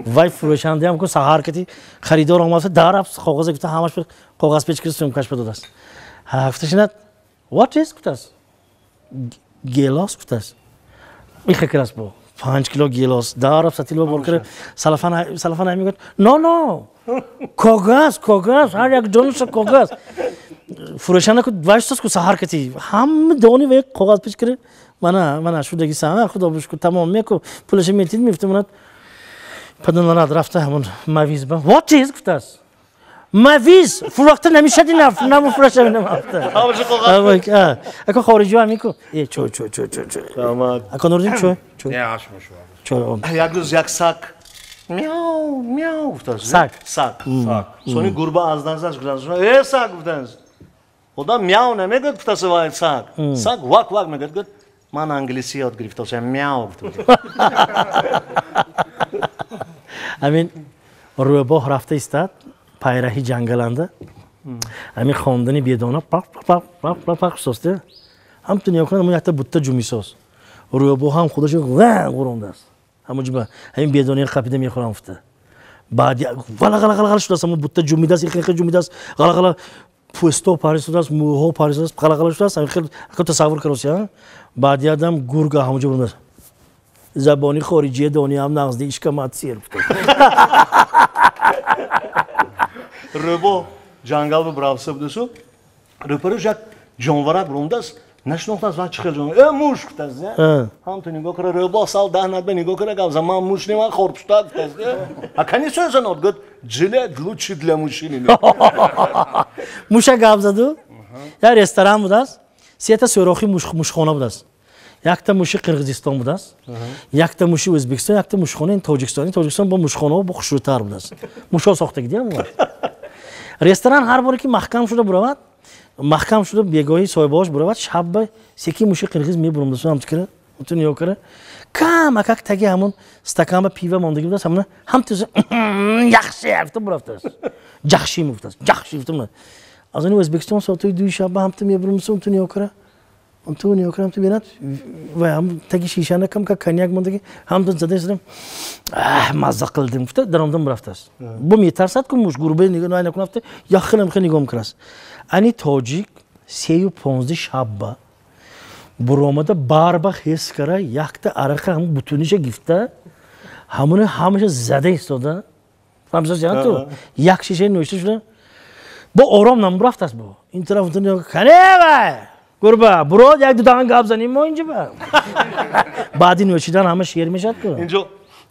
Вай фурӯшандаам ку саҳар кати харидор омадааст, дарафт коғаза гуфта ҳамаш коғазпеч кида сумкаш ба додааст. Гуфта шинад what is гуфтааст. Гелос гуфтааст. Ихе кирас бо 5 кило гелос дарафт сатилба бор кара салафан салафан ҳай мегӯяд no no коғаз коғаз ҳар як донаша коғаз. Фурӯшанда ку вайстас ку саҳар кати ҳама дони вай коғазпеч кира мана мана шудаги сана худо бушку тамом меку пулаша метид мефтимонад паданалад рафта ҳамон мавиз ба what is гуфтааст. Мавиз фурӯхта намешади намуфурӯша намафта. Ако хориҷиҳо ҳамин ку э чой чой чой чой чой. Ако Нуриддин чой чой. Чой. Як рӯз як сак мяу мяу гуфтааст. Сак сак. Сони гурба аз наздаш гуфтааст. Э сак гуфтааст. Одам мяу намегӯяд гуфтааст вай сак. Сак вак вак мегӯяд. Гуфт ман англисӣ ёд гирифтаам, мяу гуфта. Ҳамин рӯбоҳ рафта истад пайраҳи ҷангаланда. Ҳамин хондани бедона пақ пақ пақ пақ пақ состе. Ҳам ту нигоҳ кунад, ҳамон якта бутта ҷумисоз. Рӯбоҳ ҳам худашо ғурондааст. Ҳамон ҷуба ҳамин бедонаи қапида мехӯрам гуфта. Баъд ғала ғала ғала ғала шудааст, ҳамон бутта ҷумидааст, ихе ҷумидааст, ғала ғала пӯсто парисудааст, мӯҳо парисудааст, ғала ғала шудааст. Ҳамин хел ако тасаввур кароси, баъди адам гурга ҳамонҷо бурдааст. Забони хориҷие дониам нағзди ишкамат сер гуфта. Рӯбоҳ ҷангал ба бравса будасу, рӯпарӯш як ҷонварак буромдааст, нашинохтааст ва чӣ хел ҷонвар. Э муш гуфтааст. Ҳам ту нигоҳ кара рӯбоҳ сал даҳнат ба нигоҳ кара гап за ман муш не, ман хорпуштак гуфтааст. А кани сӯзанод гуфт жилет лучше для мужчины. Муша гап заду. Як ресторан будааст, сета сӯрохи мушхона будааст. Якта муши Қирғизистон будааст, якта муши Ӯзбекистон, якта мушхона Тоҷикистон. Тоҷикистон бо мушхонаҳо бо хушрӯтар будааст. Мушҳо сохтагидиам буд. Ресторан ҳар боре ки маҳкам шуда буравад, маҳкам шуда бегоҳи соҳибаҳош буравад, шабба секи муши қирғиз мебуромдасу ҳамчи кара, ту нигоҳ кара, камакак таги ҳамон стаканба пива мондагӣ будааст, ҳамона ҳам ту яхши гуфта бурафтааст. Ҷахши мегуфтааст, ҷахши гуфта. Аз они Ӯзбекистон соатҳои 2 шабба ҳам ту мебуромдасу ту нигоҳ кара, ту нигоҳ кара, ту бинад ва ҳам таги шишана камка коньяк мондагӣ, ҳам ту зада истодам, мазза қилдим гуфта даромдам бурафтааст. Бо метарсад ку муш гурбаи нигоҳ накунафта, як хелам хел нигоҳ мекунааст. Ани тоҷик 3:15 шабба буромада барба хес кара якта арақа ҳам бутуниша гифта, ҳамони ҳамаша зада истода. Фаҳмисоз ту? Як шишаи нӯшта шуда. Бо ором намбурафтааст бо. Ин тараф ту нигоҳ кане вай! Гурба, бурод як ду даҳан гап занем мо инҷа ба. Баъди нӯшидан ҳама шер мешавад ку. Инҷо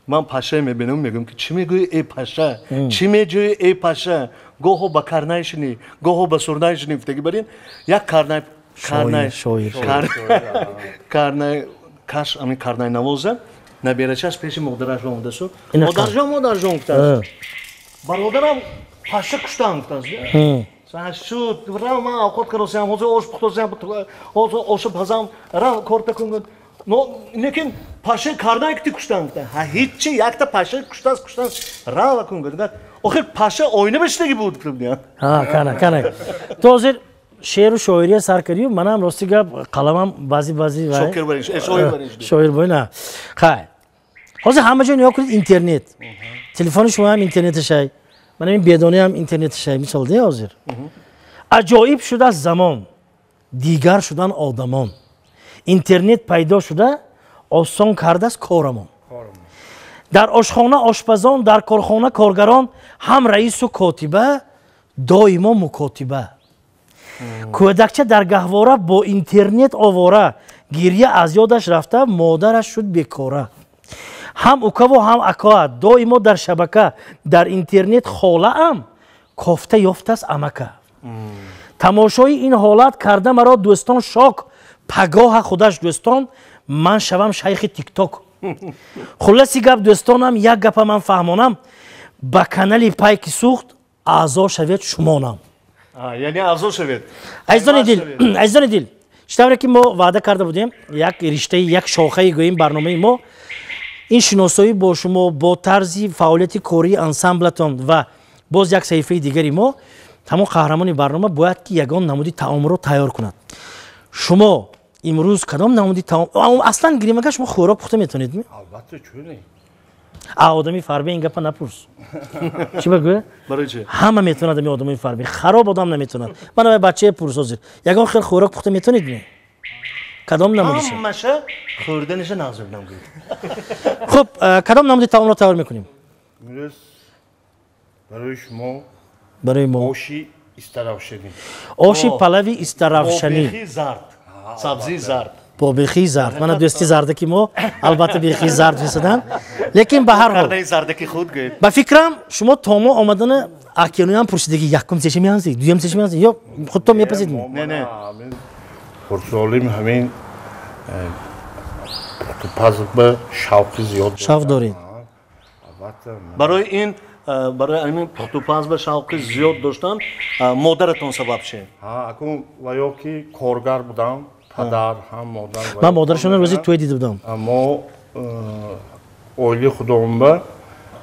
ман паша мебинам, мегӯям ки чӣ мегӯӣ эй паша? Чӣ меҷӯӣ эй паша? Гоҳо ба карнай шинӣ, гоҳо ба сурнай шинӣ гуфтагӣ барин. Як карнай карнай шоир карнай каш ами карнай навоза наберачаш пеши модараш омадасу. Модарҷон, модарҷон гуфтааст. Бародарам паша куштан гуфтааст. Шуд, рав ман овқот каросиям, ҳозир ош пухтосиям, ҳозир ошу пазам, рав корта кун. Но лекин паша карнай кити куштан гуфта. Ҳа ҳичи якта паша куштааст, куштааст, рава кун гуфт. Охир паша оина бишидаги буд гуфт. Ҳа, кана, кана. То ҳозир шеъру шоирия сар кардию, манам рости гап қаламам баъзи баъзи шокир барин, шоир барин. Шоир барин, ҳа. Хай. Ҳозир ҳама ҷо нигоҳ кунед интернет. Телефони шумо ҳам интернеташай. Ман ин бедонӣ ҳам интернеташай, мисол де ҳозир. Аҷоиб шудааст замон, дигар шудан одамон. Интернет пайдо шуда осон кардааст корамон. Дар ошхона ошпазон, дар корхона коргарон, ҳам раису котиба, доимо мукотиба. Кӯдакча дар гаҳвора бо интернет овора, Гирья аз ёдаш рафта, модараш шуд бекора. Ҳам укаву ҳам акоа доимо дар шабака, дар интернет холаам кофта ёфтааст амака. Тамошои ин ҳолат карда маро дӯстон шок, пагоҳа худаш дӯстон ман шавам шайхи тикток. Хулоси гап дӯстонам, як гапа ман фаҳмонам, ба канали Пайки Сухт аъзо шавед шумонам. Яъне аъзо шавед. Азизони дил, азизони дил, чӣ тавре ки мо ваъда карда будем, як риштаи, як шохаи гӯем барномаи мо ин шиносоӣ бо шумо, бо тарзи фаъолияти кории ансамблатон ва боз як саҳифаи дигари мо, ҳамон қаҳрамони барнома бояд ки ягон намуди таомро тайёр кунад. Шумо имрӯз кадом намуди таом, аслан гирем, агар шумо хӯрок пухта метавонед? Албатта, чӯне. А одами фарбе ин гапа напурс. Чӣ багӯя? Ҳама метавонад, ами одамои фарбе. Хароб одам наметавонад. Ман ава бачае пурс ҳозир. Ягон хел хӯрок пухта метавонед ме? Кадом намудиша? Ҳамаша хӯрданиша назр намгӯед. Хуб, кадом намуди таомро тайёр мекунем? Имрӯз барои шумо барои мо оши истаравшанӣ. Оши палави истаравшанӣ. Бо бехи зард. Сабзии зард. Бо бехи зард. Мана дӯсти зардаки мо албатта бехи зард фисаданд. Лекин ба ҳар ҳол зардаки худ гӯед. Ба фикрам шумо то мо омадана акенуям пурсидаги якум сеша меанзӣ, дуюм сеша меанзӣ ё худтон мепазид? Не, не. Хурдсолим ҳамин пухтупаз ба шавқи зиёд. Шавқ доред. Барои ин, барои ҳамин пухтупаз ба шавқи зиёд доштан модаратон сабаб шуд? Ҳа, акун ва ё ки коргар будам, падар ҳам модар. Ман модарашонро рӯзи тӯй дида будам. Мо оилаи худомба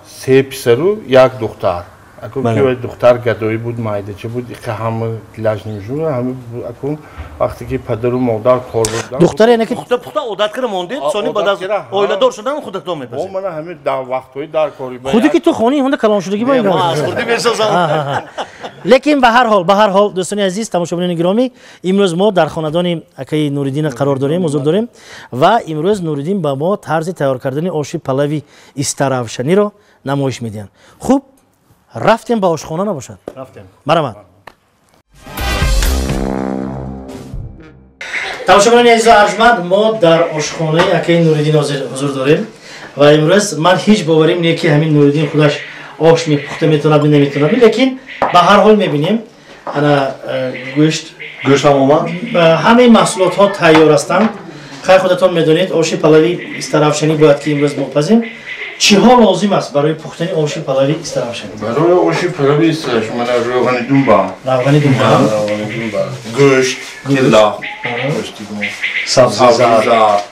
се писару як духтар. Акун ки духтар гадоӣ буд, майдача буд, иқа ҳама дилаш намешуд. Ҳама акун вақте ки падару модар кор буданд. Духтар яъне ки пухта пухта одат кара мондед, сони баъд аз оиладор шудан худатон мепазед. Мо мана ҳамин дар вақтҳои дар кори. Худи ки ту хони ҳунда калоншудагӣ бо ин. Мо аз хурдӣ месозам. Лекин ба ҳар ҳол, ба ҳар ҳол дӯстони азиз, тамошобинони гиромӣ, имрӯз мо дар хонадони акаи Нуриддин қарор дорем, ҳузур дорем ва имрӯз Нуриддин ба мо тарзи тайёр кардани оши палави истаравшаниро намоиш медиҳанд. Хуб, рафтем ба ошхона набошад? Рафтем. Марҳамат. Тамошобинони азизу арҷманд, мо дар ошхонаи акаи Нуриддин ҳузур дорем ва имрӯз ман ҳеҷ боварим не ки ҳамин Нуриддин худаш ош мепухта метавонад, наметавонад, лекин ба ҳар ҳол мебинем ана гӯшт, гӯштам омад, ҳамаи маҳсулотҳо тайёр ҳастанд. Хайр, худатон медонед, оши палави истаравшанӣ бояд ки имрӯз мо пазем. Чиҳо лозим аст барои пухтани оши палави истаравшанӣ? Барои оши палави истаравшанӣ мана равғани думба, равғани думба, равғани думба, гӯшт, тилло, сабзи зард,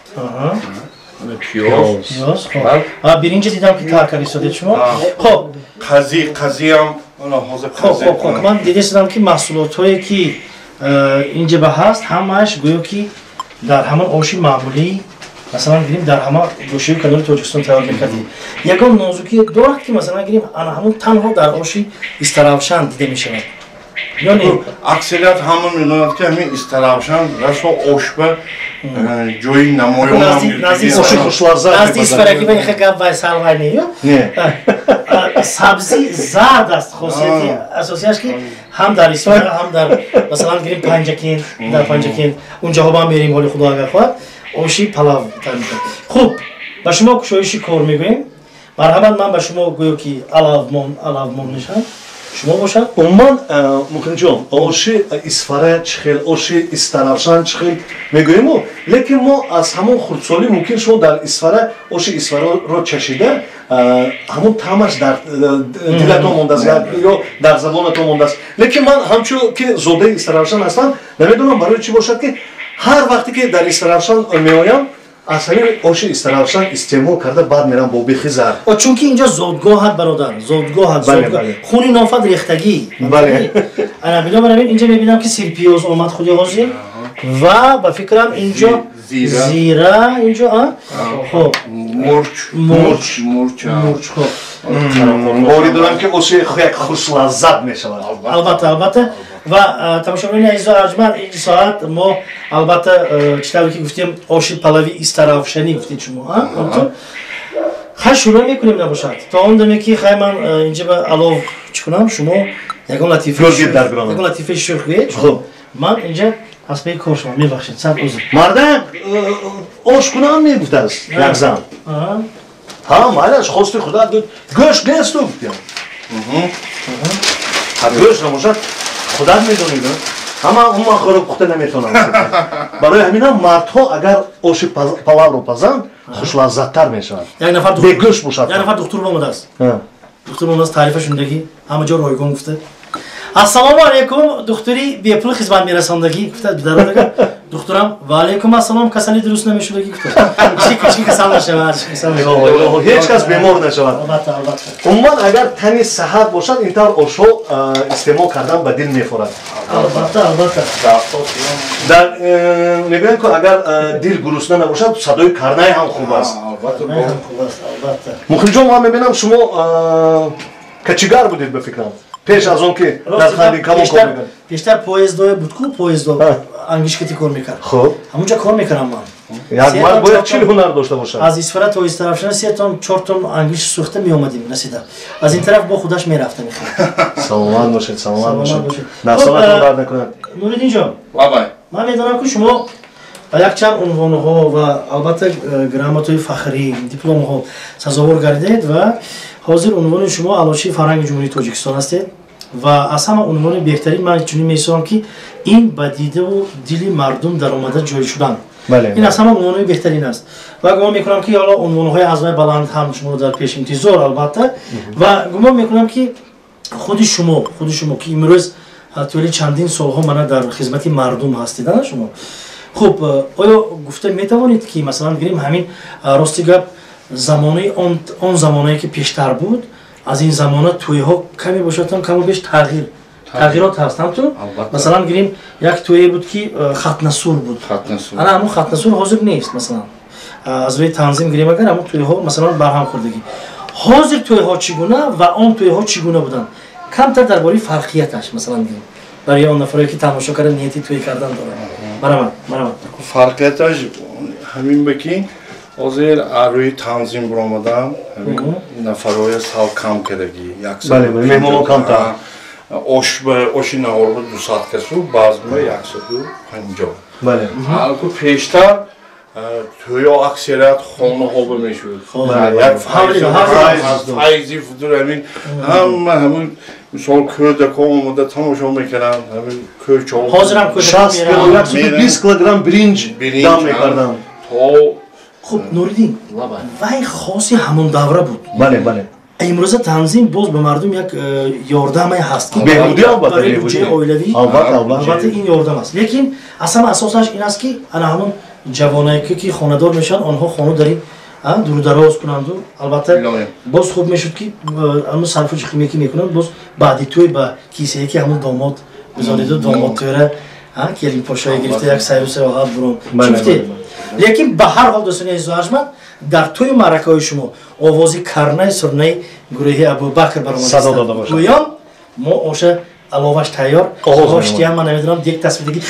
пиёз, пиёз, хоб. Ва биринҷа дидам ки тар карда истодед шумо. Хоб, қази, қазиам ана ҳозир қази. Хоб, хоб, ман дида истодам ки маҳсулотҳое ки инҷа ба ҳаст, ҳамааш гӯё ки дар ҳамон оши маъмулӣ, масалан гирим, дар ҳама гӯшаи канори Тоҷикистон тайёр мекардем. Ягон нозукӣ дорад ки масалан гирим ана ҳамон танҳо дар оши истаравшан дида мешавад? Ё не? Аксарият ҳама медонад ки ҳамин истаравшан расо ошба ҷои намоён. Оши хушлаззат. Назди Исфараки ба иха гап вай салвай не ё? Не. Сабзи зард аст хосияти асосияш ки ҳам дар Исфара, ҳам дар масалан гирим Панҷакент, дар Панҷакент унҷаҳо ба ҳам мерем, ҳоли Худо агар хоҳад, оши палав тайёр мекунад. Хуб, ба шумо кушоиши кор мегӯем. Марҳамат, ман ба шумо гӯё ки алавмон, алавмон мешавам. Шумо бошад? Умуман, Муқимҷон, оши Исфара чӣ хел, оши истаравшан чӣ хел мегӯему, лекин мо аз ҳамон хурдсолӣ мумкин шумо дар Исфара оши Исфараро чашида, ҳамон таъмаш дар дилатон мондааст ё дар забонатон мондааст. Лекин ман ҳамчун ки зодаи истаравшан ҳастам, намедонам барои чӣ бошад ки ҳар вақте ки дар истаравшан меоям, аз ҳамин оши истаравшан истеъмол карда баъд мерам бо бехи зард. Чунки инҷо зодгоҳат, бародар, зодгоҳат, хуни нофат рехтагӣ. Бале. Ана бинобар ҳамин инҷа мебинам ки сирпиёз омад худи ҳозир ва ба фикрам инҷо зира, инҷо хоб, мурч, мурч, мурч, мурч, хоб. Боварӣ дорам ки оши як хушлаззат мешавад. Албатта, албатта. Ва тамошобинони азизу арҷманд, ин соат мо албатта чӣ тавре ки гуфтем, оши палави истаравшанӣ гуфтед шумо, хай шурӯъ мекунем набошад. То он даме ки хай ман инҷа ба алов чӣ кунам, шумо ягон латифаи шӯх гӯед, ман инҷа Аз паи кор шумо мебахшед, сад узр. Мардак ош кунам мегуфтааст як зан. Ҳа, майлаш, хости худат, гӯшт несту гуфтям. Ҳа, гӯшт набошад, худат медонӣ, ҳама умуман хӯрок пухта наметавонам. Барои ҳаминам мардҳо агар оши палавро пазанд, хушлаззаттар мешавад. Бегӯшт бошад. Як нафар духтур омадааст. Духтур омадааст, таърифа шунидагӣ, ҳама ҷо ройгон гуфта. Ассалому алайкум, духтури бепул хизмат мерасондагӣ гуфта дародага. Духтурам ва алайкум ассалом, касали дуруст намешудагӣ гуфта. Ҳеҷ касал нашавад. Ҳеҷ кас бемор нашавад. Албатта, албатта. Умуман агар тани саҳат бошад, ин тавр ошҳо истеъмол кардан ба дил мефорад. Албатта, албатта. Дар мегӯянд ки агар дил гурусна набошад, садои карнай ҳам хуб аст. Албатта, хуб аст, албатта. Муқимҷон, ман мебинам шумо качигар будед ба фикрам. Пеш аз он ки дар Хандин-Камон кор мекард. Пештар поездое буд ку, поездо ангишкати кор мекард. Хуб. Ҳамунҷа кор мекардам ман. Як мард бояд чил ҳунар дошта бошад. Аз Исфара то Истарафшана 3 тон, 4 тон ангиш сӯхта меомадим насида. Аз ин тараф бо худаш мерафтам. Саломат бошед, саломат бошед. Дастонатон дард накунад. Нуриддинҷон. Лабай. Ман медонам ки шумо ба якчанд унвонҳо ва албатта грамотаҳои фахрӣ, дипломҳо сазовор гардидед ва ҳозир унвони шумо Аълочии фарҳанги Ҷумҳурии Тоҷикистон ҳастед ва аз ҳама унвони беҳтарин ман чунин меҳисобам ки ин ба дидаву дили мардум даромада ҷой шудан. Ин аз ҳама унвонҳои беҳтарин аст ва гумон мекунам ки ҳоло унвонҳои аз вай баланд ҳам шуморо дар пеш интизор, албатта. Ва гумон мекунам ки худи шумо ки имрӯз тӯли чандин солҳо мана дар хизмати мардум ҳастед, ана шумо. Хуб, оё гуфта метавонед ки масалан гирем ҳамин рости гап замонаи он замонае ки пештар буд, аз ин замона тӯйҳо каме бошад ҳам каму беш тағйирот ҳаст, ҳамту? Масалан гирем як тӯе буд ки хатнасур буд. Ана ҳамун хатнасур ҳозир нест, масалан. Аз рӯи танзим гирем агар ҳамун тӯйҳо масалан барҳам хӯрдагӣ. Ҳозир тӯйҳо чӣ гуна ва он тӯйҳо чӣ гуна буданд? Камтар дар бораи фарқияташ масалан гирем. Барои он нафаре ки тамошо карда нияти тӯй кардан дорад. Марамат, марамат. Фарқияташ ҳамин ба ки ҳозир рӯи танзим баромадан, ҳамин нафарҳоя сал кам кардагӣ. Бале, меҳмонҳо камтар. Оши наҳор ба 200 касу, баъзма 150. Бале. Алку пештар тӯйҳо аксарият хонаҳо ба мешуд. Як файзи фудур ҳамин ҳама ҳамин мисол кӯдакҳо омода тамошо мекарданд, ҳамин кӯчаҳо. Ҳозирам кӯдакҳо 60 кило, 120 килограмм биринҷ дам мекарданд. Хуб, Нуриддин, вай хоси ҳамон давра буд. Бале, бале. Имрӯза танзим боз ба мардум як ёрдаме ҳаст ки беҳбудӣ, албатта, барои буҷаи оилавӣ, албатта ин ёрдам аст. Лекин аз ҳама асосаш ин аст ки ана ҳамон ҷавоное ки хонадор мешаванд, онҳо хона дари дурудароз кунанду албатта боз хуб мешуд ки ҳамон сарфу ҷихиме ки мекунанд, боз баъди тӯй ба кисае ки ҳамон домод гузориду домод тӯра келинпошое гирифта як сайру саёҳат бурон. Чӣ гуфтед? Лекин ба ҳар ҳол дӯстони азизу арҷманд, дар тӯи маъракаҳои шумо овози карнай сурнаи гурӯҳи Абубакр баромадааст. Гӯён мо оша аловаш тайёр, оштиям ман намедонам, дек тасвирдагӣ,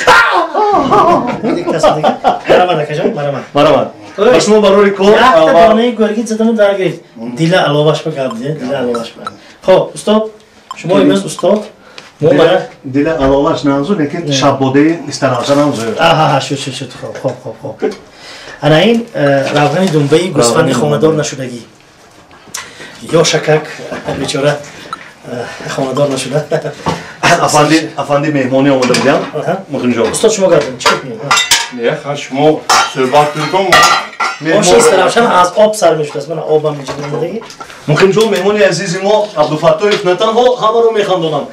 дек тасвирдагӣ. Марамад акаҷон, марамад. Марамад. Ба шумо барори кор. Якта донаи гӯргит задану дар гирифт. Дила аловаш ба гап, дила аловаш ба. Хоб, устод, шумо имрӯз устод дила аловаш намзуд, лекин шаббодаи истаравшан намзуд. Аҳа, шуд, шуд, шуд. Хоб, хоб, хоб, хоб. Ана ин равғани думбаи гӯсфанди хонадор нашудагӣ. Ё шакак бечора хонадор нашуда. Афанди, афанди меҳмонӣ омода будям. Муқимҷон. Устод, шумо гап занед, чӣ кунем? Не, ха, шумо суҳбат кунед. Оши истаравшан аз об сар мешудааст. Мана обам инҷо омодагӣ. Муқимҷон, меҳмони азизи мо Абдуфаттоев на танҳо ҳамаро механдонам,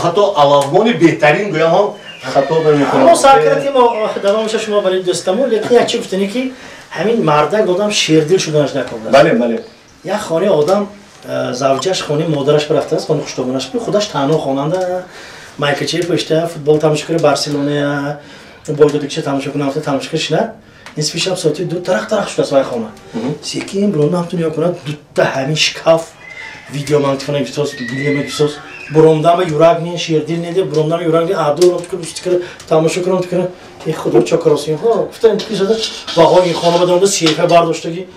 ҳатто алавмони беҳтарин гӯям ҳам хато намекунам. Мо сар кардем, давомша шумо барои дӯстамо, лекин як чи гуфтанӣ ки ҳамин мардак одам шердил шуданаш накардааст. Бале, бале. Як хонаи одам завҷаш хонаи модараш рафтааст, хонаи хушдомонаш, худаш танҳо хонанда майкачаи пушта футбол тамошо кунад, Барселоная бойдодикча тамошо кунад, тамошо кунад, нисфи шаб соати 2 тарақ-тарақ шудааст вай хона. Секин буронда ҳамтун ё кунад, дутта ҳамин шкаф видеомагнитофона гирифтааст, гилема гирифтааст, бурондама юрак не, шердил не, бурондама юрак не, аду тукра тамошо кунам, тукра, э худо чокаросин, хо, гуфта ин зада ваҳо ин хона баданда сейфа бардоштаги,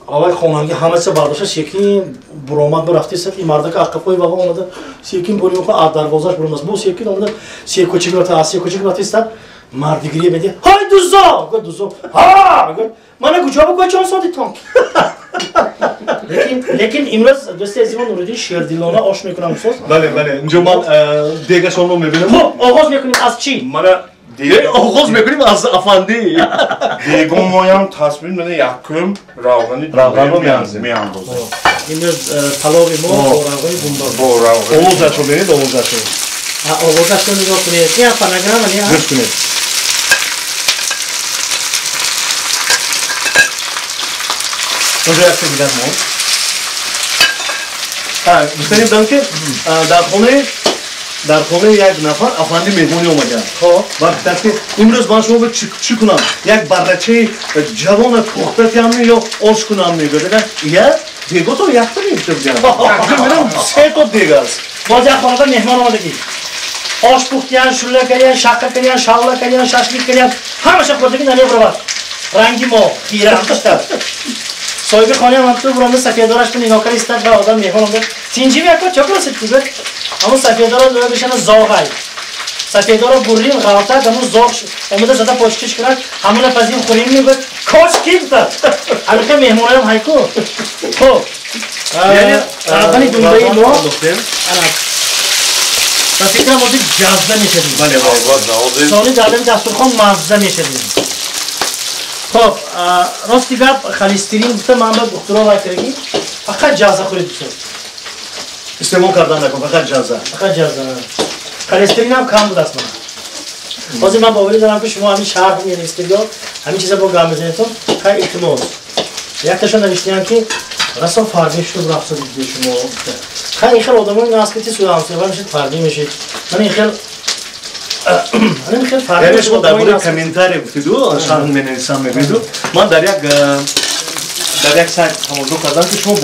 авай хонанги ҳама чиза бардошта, секин буромад бурафтист, ин мардака аққафои ваҳо омада, секин бурим хо аз дарвозаш буромаст, бо секин омада, се кӯчик рафта, аз се кӯчик рафтист, Мардигирӣ медиҳ. Ҳай дузо! Гуфт дузо. Ҳа! Гуфт мана куҷо бу куҷо содитон? Лекин имрӯз дӯсти азизмон Нуриддин шердилона ош мекунам соз. Бале, бале. Инҷо ман дегашонро мебинам. Хуб, оғоз мекунем аз чӣ? Мана оғоз мекунем аз афандӣ. Дегумоям тасмим мана якум равғани равғанро меандозем. Меандозем. Имрӯз палови мо бо равғани думба. Бо равғани. Овозашро бинед, овозашро. Овозашро нигоҳ кунед. Ин фонограмма не? Гӯш кунед. Инҷо як чиз дигар мо. Гуфтанӣ будам ки дар хонаи як нафар афанди меҳмонӣ омаданд. Хоб. Ва гуфтанд ки имрӯз ман шумо чӣ кунам? Як баррачаи ҷавона пухта тиям ё ош кунам мегӯяд. Я дегото якта мегуфта будям. Мегӯям се то дег аст. Боз як хонада меҳмон омадагӣ. Ош пухтиян, шулла кардиян, шаққа кардиян, шавла кардиян, шашлик кардиян, ҳамаша хӯрдагӣ намебаровад. Ранги мо хира ҳамташта. Соҳиби хона ҳам ту буромда сафедорашро нигоҳ карда истад ва одам меҳмон омада. Тинҷи меяко чо кунасед гӯяд. Ҳамун сафедоро лӯгашана зоғай. Сафедоро буррим ғалтад, ҳамун зоғ омада зада почкиш кунад, ҳамуна пазим хӯрим мегӯяд. Кош ки гуфтад. Ҳамин меҳмонаам ҳайку. Хоб. Равғани думбаи мо ана ба фикрам ҳозир ҷазза мешавем. Бале, албатта, ҳозир. Сони дар дами дастурхон мазза мешавем. Хоб, рости гап холестерин гуфта ман ба духтуро вай кардаги фақат ҷазза хӯред бисёр. Истеъмол кардан накун, фақат ҷазза. Фақат ҷазза. Холестеринам кам будааст ман. Ҳозир ман боварӣ дорам ки шумо ҳамин шарҳ менависед ё ҳамин чиза бо гап мезанедтон, хай илтимос. Якташон навиштиянд ки расо фарбеҳ шуд рафта дидед шумо. Хай ин хел одамои наст ки ти суҳамсоя мешед фарбеҳ мешед. Ман ин хел яъне шумо дар бораи комментария гуфтиду, шарҳ менависам мегӯиду. Ман дар як сайт тамошо кардам ки шумо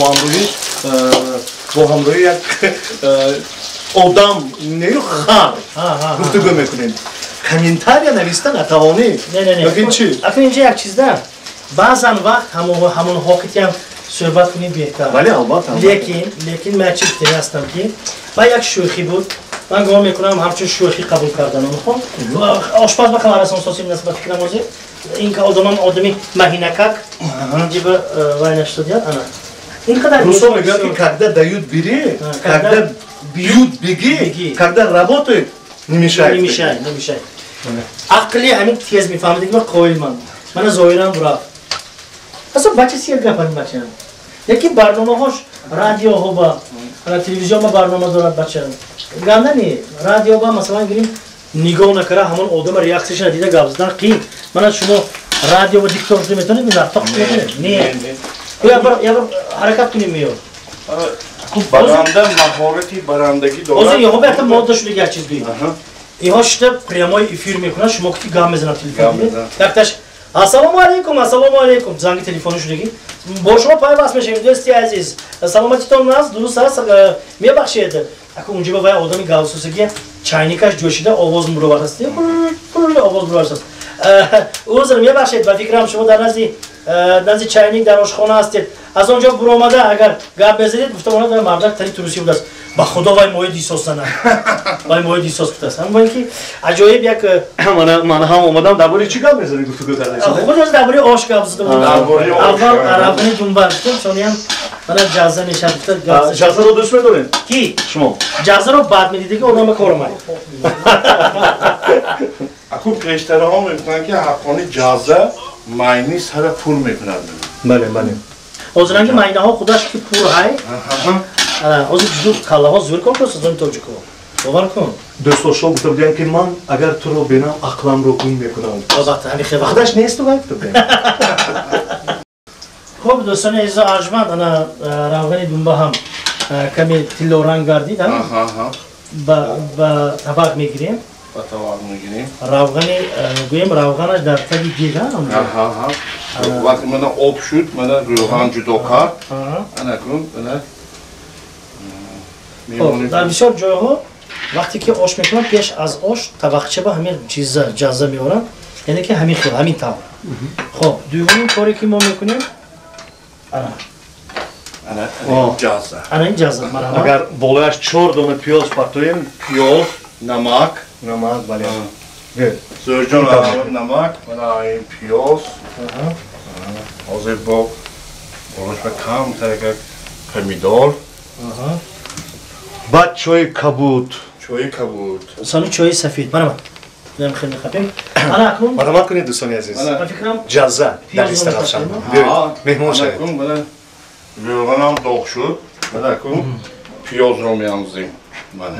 бо ҳамроҳи як одам нею хар гуфтугӯ мекунед. Комментария нависта натавонед. Лекин чӣ? Акун инҷа як чиз да. Баъзан вақт ҳамонҳо ки тиам суҳбат кунӣ беҳтар. Бале, албатта. Лекин ман чӣ гуфтанӣ ҳастам ки ва як шӯхӣ буд. Ман гумон мекунам ҳамчун шӯхӣ қабул кардан онҳо. Ошпаз ба камарасон сосим насбат фикрам ҳозир. Ин ка одамам одами маҳинакак инҷиба вай нашудият ана. Ин қадар русо мегӯянд ки когда дают бери, когда бьют беги, когда работают не мешай. Не мешай, не мешай. Ақли ҳамин тез мефаҳмид ки ман қоил ман. Мана зоҳиран бурафт. Асо бача сер гап ҳамин бача. Яки барномаҳош радиоҳо ба телевизион ба барнома дорад бача. Ганда не, радио ба масалан гирим нигоҳ накара ҳамон одама реаксияшро дида гап задан қиин. Мана шумо радио ба диктор шуда метавонед, нартоқ шуда метавонед? Не. Як бор ҳаракат кунем меё. Баранда маҳорати барандагӣ дорад. Ҳозир инҳо ба якта модда шуда як чиз гӯем. Инҳо шуда прямой эфир мекунанд, шумо ки гап мезанад телефон. Якташ ассалому алайкум, ассалому алайкум, занги телефонӣ шудагӣ. Бо шумо пайваст мешавем, дӯсти азиз. Саломатитон наст, дуруст аст, мебахшед. Аку унҷо ба вай одами галсусаги чайникаш ҷӯшида овоз муровар аст. Овоз муровар аст. Узр, мебахшед, ба фикрам шумо дар назди чайник дар ошхона ҳастед. Аз он ҷо буромада агар гап мезанед, гуфта монад вай мардак тари турусӣ будааст. Ба худо вай моҳи дисос занад. Вай моҳи дисос гуфтааст. Ҳам вай ки аҷоиб як ман ҳам омадам дар бораи чӣ гап мезанед гуфтугӯ кардаед? Худ аз дар бораи ош гап зада будем. Аввал равғани думба гуфтем, сониям мана ҷазза мешавад гуфта гап зада. Ҷаззаро дӯст медоред? Ки? Шумо. Ҷаззаро бад медидӣ ки одам ба кор омад. Аку пештараҳо мегуфтанд ки ҳаққони ҷазза майни сара пур мекунад. Бале, бале. Ҳозиранги майнаҳо худаш ки пур ҳай. Ҳозир ҷудо каллаҳо зӯр кор кардааст зони тоҷико. Бовар кун. Дӯстошо гуфта буданд ки ман агар туро бинам ақламро гум мекунам. Албатта, ҳамин хел вақт. Худаш нест вай гуфта буданд. Хуб, дӯстони азизу арҷманд, ана равғани думба ҳам каме тиллоранг гардид, ба табақ мегирем. Ба табақ мегирем. Равғани гӯем равғанаш дар таги дег, вақте мана об шуд, мана рӯған ҷудо кард. Ана кун, мана дар бисёр ҷойҳо вақте ки ош мекунанд, пеш аз ош табақча ба ҳамин чиза ҷазза меоранд, яъне ки ҳамин хел, ҳамин тавр. Хоб, дуюмин коре ки мо мекунем, ана ҷазза. Ана ин ҷазза, марҳамат. Агар болояш 4 дона пиёз партоем, пиёз, намак, намак, бале. Зоирҷон, намак, мана ин пиёз. Ҳозир бо болошба камтар помидор. Баъд чойи кабуд. Чойи кабуд. Сони чойи сафед. Марҳамат. Инам хеле мехапем. Ана акнун марҳамат кунед, дӯстони азиз. Ҷазза дар истаравшан. Биёед, меҳмон шавед. Равғанам доғ шуд. Мана акнун пиёзро меандозем. Мана.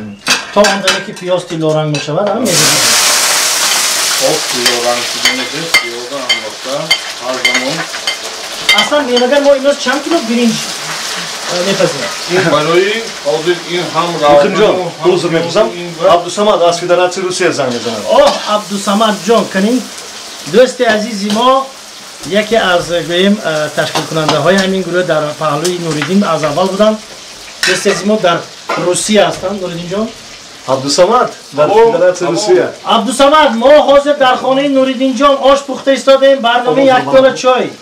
То он даме ки пиёз тиллоранг мешавад, ҳа, мезанем. Хоб, тиллоранг шуда пиёзро андохта ҳар замон. Аслан меҳмагар мо имрӯз чанд кило биринҷ мепазем? Ин барои ҳозир ин ҳам Муқимҷон, узр мепурсам, Абдусамад аз Федератсияи Русия занг мезанад. Оҳ, Абдусамадҷон, канин дӯсти азизи мо, яке аз гӯем ташкилкунандаҳои ҳамин гурӯҳ дар паҳлӯи Нуриддин аз аввал буданд. Дӯсти азизи мо дар Русия ҳастанд, Нуриддинҷон. Абдусамад дар Федератсияи Русия. Абдусамад, мо ҳозир дар хонаи Нуриддинҷон ош пухта истодаем, барномаи як пиёла чой.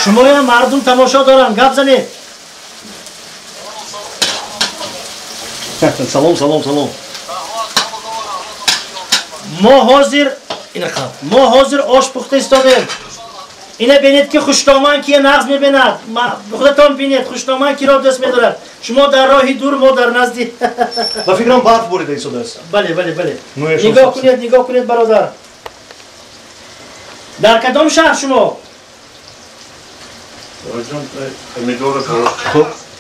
Шумоям мардум тамошо доранд, гап занед. Салом, салом, салом. Мо ҳозир мо ҳозир ош пухта истодаем. Ина бинед ки хуштоман кия нағз мебинад. Худатон бинед хуштоман киро дӯст медорад. Шумо дар роҳи дур, мо дар назди. Ба фикрам барф борида истодааст. Бале, бале, бале. Нигоҳ кунед, нигоҳ кунед, бародар. Дар кадом шаҳр шумо?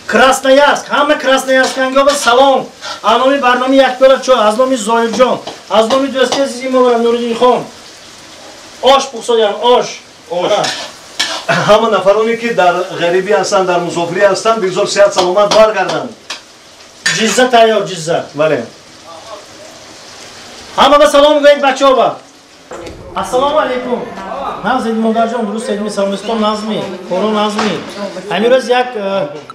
Красноярск. Ҳама красноярскангиҳо салом. Аз номи барномаи як пиёла чой, аз номи Зоирҷон, аз номи дӯсти азизи мо Нуриддинхон. Ош пухтоян, ош. Ош. Ҳама нафароне ки дар ғарибӣ ҳастанд, дар мусофирӣ ҳастанд, бигзор сиҳат саломат баргарданд. Ҷизза тайёр, ҷизза. Бале. Ҳама ба салом гӯед, бачаҳо ба. Ассалому алайкум. Нағз модарҷон, дуруст седми саломистон назми, коро назми. Ҳамин рӯз як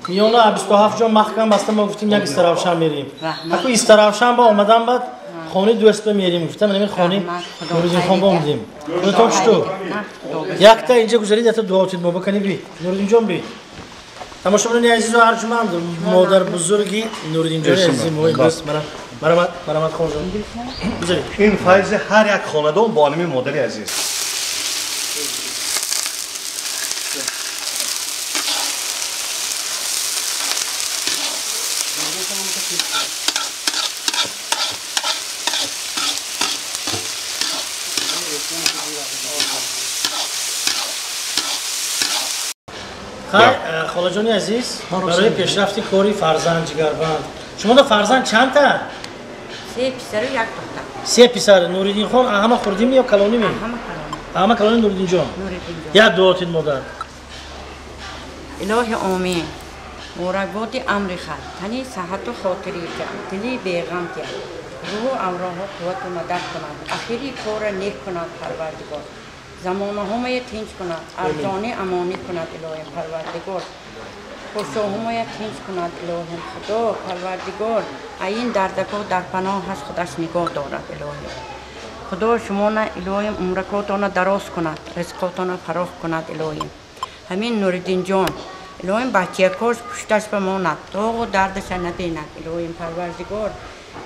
миёна 27 ҷон маҳкам баста мо гуфтим як истаравшан мерем. Аку истаравшан ба омадан баъд хонаи дӯст мерем гуфтам, ҳамин хонаи Нуриддинхон ба омадем. Худатон чутур? Якта инҷа гузарид, якта дуо тид мо бикани би. Нуриддинҷон би. Тамошобинони азизу арҷуманд, модар бузурги Нуриддинҷони азизи мо имрӯз марҳамат, марҳамат хонҷон. Гузарид. Ин файзи ҳар як хонадон бо ҳамин модари азиз. Хай, холаҷони азиз, барои пешрафти кори фарзанд ҷигарбанд. Шумо да фарзанд чандта? Се писару як духтар. Се писар. Нуриддинхон ҳама хурдими ё калоними? Ҳама калони. Ҳама калони Нуриддинҷон. Нуриддинҷон. Як дуо тид модар. Илоҳи омин. Муракботи амри халқ, тани саҳату хотири ҷамъ, дили беғам диҳад, рӯҳу амроҳу қуввату мадад кунад, ахири кора нек кунад Парвардигор, замонаҳомая тинҷ кунад, арзони амонӣ кунад Илоҳим Парвардигор, хушоҳомая тинҷ кунад Илоҳим Худо Парвардигор, аин дардакҳо дар паноҳаш худаш нигоҳ дорад Илоҳим. Худо шумона Илоҳим умракотона дароз кунад, ризқотона фарох кунад Илоҳим. Ҳамин Нуриддинҷон Илоҳим бачаякош пушташ бимонад, доғу дардаша набинад Илоҳим Парвардигор.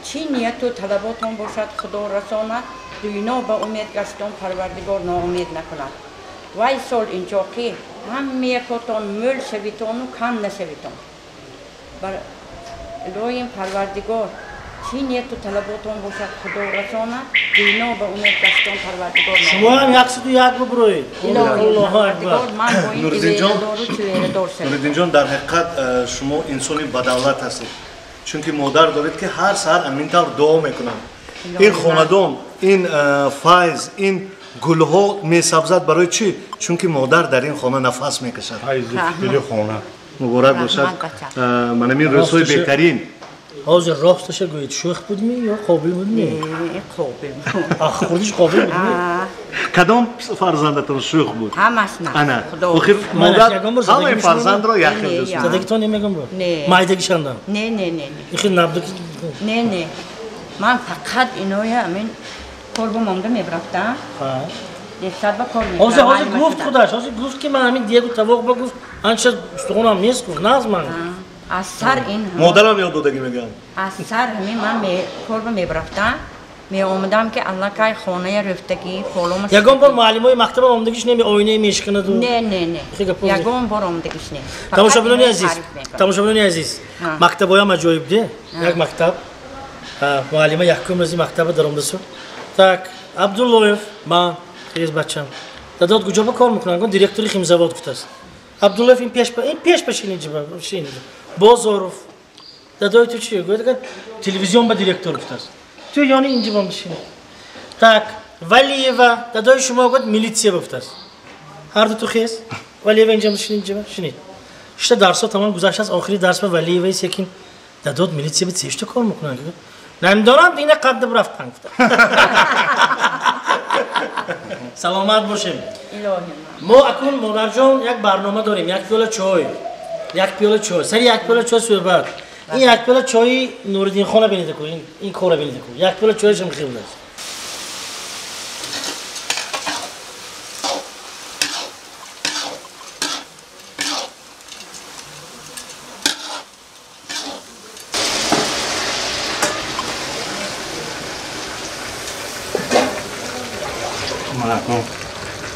Чӣ нияту талаботон бошад Худо расонад, дуйно ба умед гаштон Парвардигор ноумед накунад. Вай сол инҷоқӣ ҳамаякотон мӯл шавитону кам нашавитон. Илоҳим Парвардигор чӣ нияту талаботон бошад Худо расонад, дуйно ба умед гаштон Парвардигор. Шумоам 101 бубурӯед. Аллоҳу акбар. Нуриддинҷон, дар ҳақиқат шумо инсони бадавлат ҳастед, чунки модар доред ки ҳар саҳар ҳамин тавр дуо мекунанд. Ин хонадон, ин файз, ин гулҳо месабзад барои чӣ? Чунки модар дар ин хона нафас мекашад. Файзи фикри хона. Муборак бошад. Ман ҳамин рӯзҳои беҳтарин. Ҳозир росташа гӯед, шӯх будми ё қобил будми? Қобил буд. Ах, хурдиш қобил будми? Кадом фарзандатон шӯх буд? Ҳамаш на. Ана, охир модар ҳамаи фарзандро як хел дӯст медорад. Задагитон намегӯм бо? Не. Майдагишандам? Не, не, не. Ихел набдуки? Не, не. Ман фақат иноя амин корбо монда мебрафтам. Десад ба кор мекардам. Ҳозир гуфт худаш, ҳозир гуфт ки ман ҳамин дегу тавоқ ба гуфт, анча устухонам нест гуфт, нағз ман. Аз сар ин модарам ёд додагӣ мегӯям. Аз сар ҳамин ман корба мебрафтам, Меомадам ки аллакай хоная рафтагӣ полома. Ягон бор муаллимои мактабам омадагиш не, оинаи мешиканаду? Не, не, не. Ягон бор омадагиш не. Тамошобинони азиз, тамошобинони азиз, мактабоям аҷоиб де. Як мактаб, муаллима якум рӯзи мактаба даромадасу. Так, Абдуллоев, ман, хез бачам. Дадот куҷо ба кор мекунанд? Директори химзавод гуфтааст. Абдуллоев ин пеш ба шиниҷи. Бозоров. Дадои ту чи? Гӯяд, телевизион ба директор гуфтааст. Ту ёни инҷи бом бишини. Так, Валиева, дадои шумо гуфт милитсия гуфтааст. Ҳар ду ту хез. Валиева инҷа бишини, инҷа шинид. Шта дарсо тамом гузаштааст, охири дарс ба Валиева секин дадот милитсия ба чӣ кор мекунанд? Намедонам, ина қадд рафтан гуфта. Саломат бошем. Мо акун модарҷон як барнома дорем, як пиёла чой. Як пиёла чой. Сари як пиёла чой суҳбат. Ин як пиёла чои Нуриддинхона бинед ку, ин кора бинед ку. Як пиёла чояшам хел аст.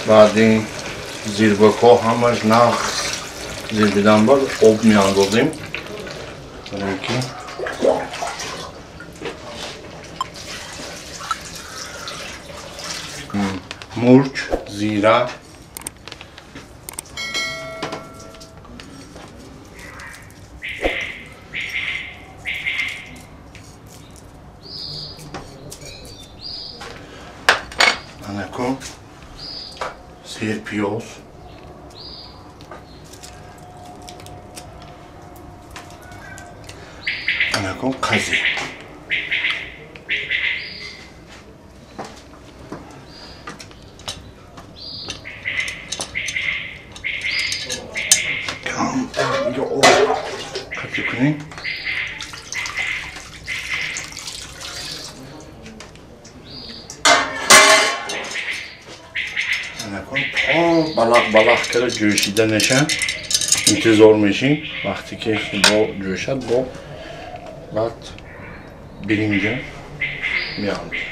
Баъди зирбакҳо ҳамаш нағз зирбидан баъд об меандозем. Мурч, зира, анакун серпиёз, анакун қазӣ. Камтар дига об қатӣ кунем. То балақ балақ карда ҷӯшида неша интизор мешим. Вақте ки бо ҷӯшад, бо баъд биринҷа меандозем.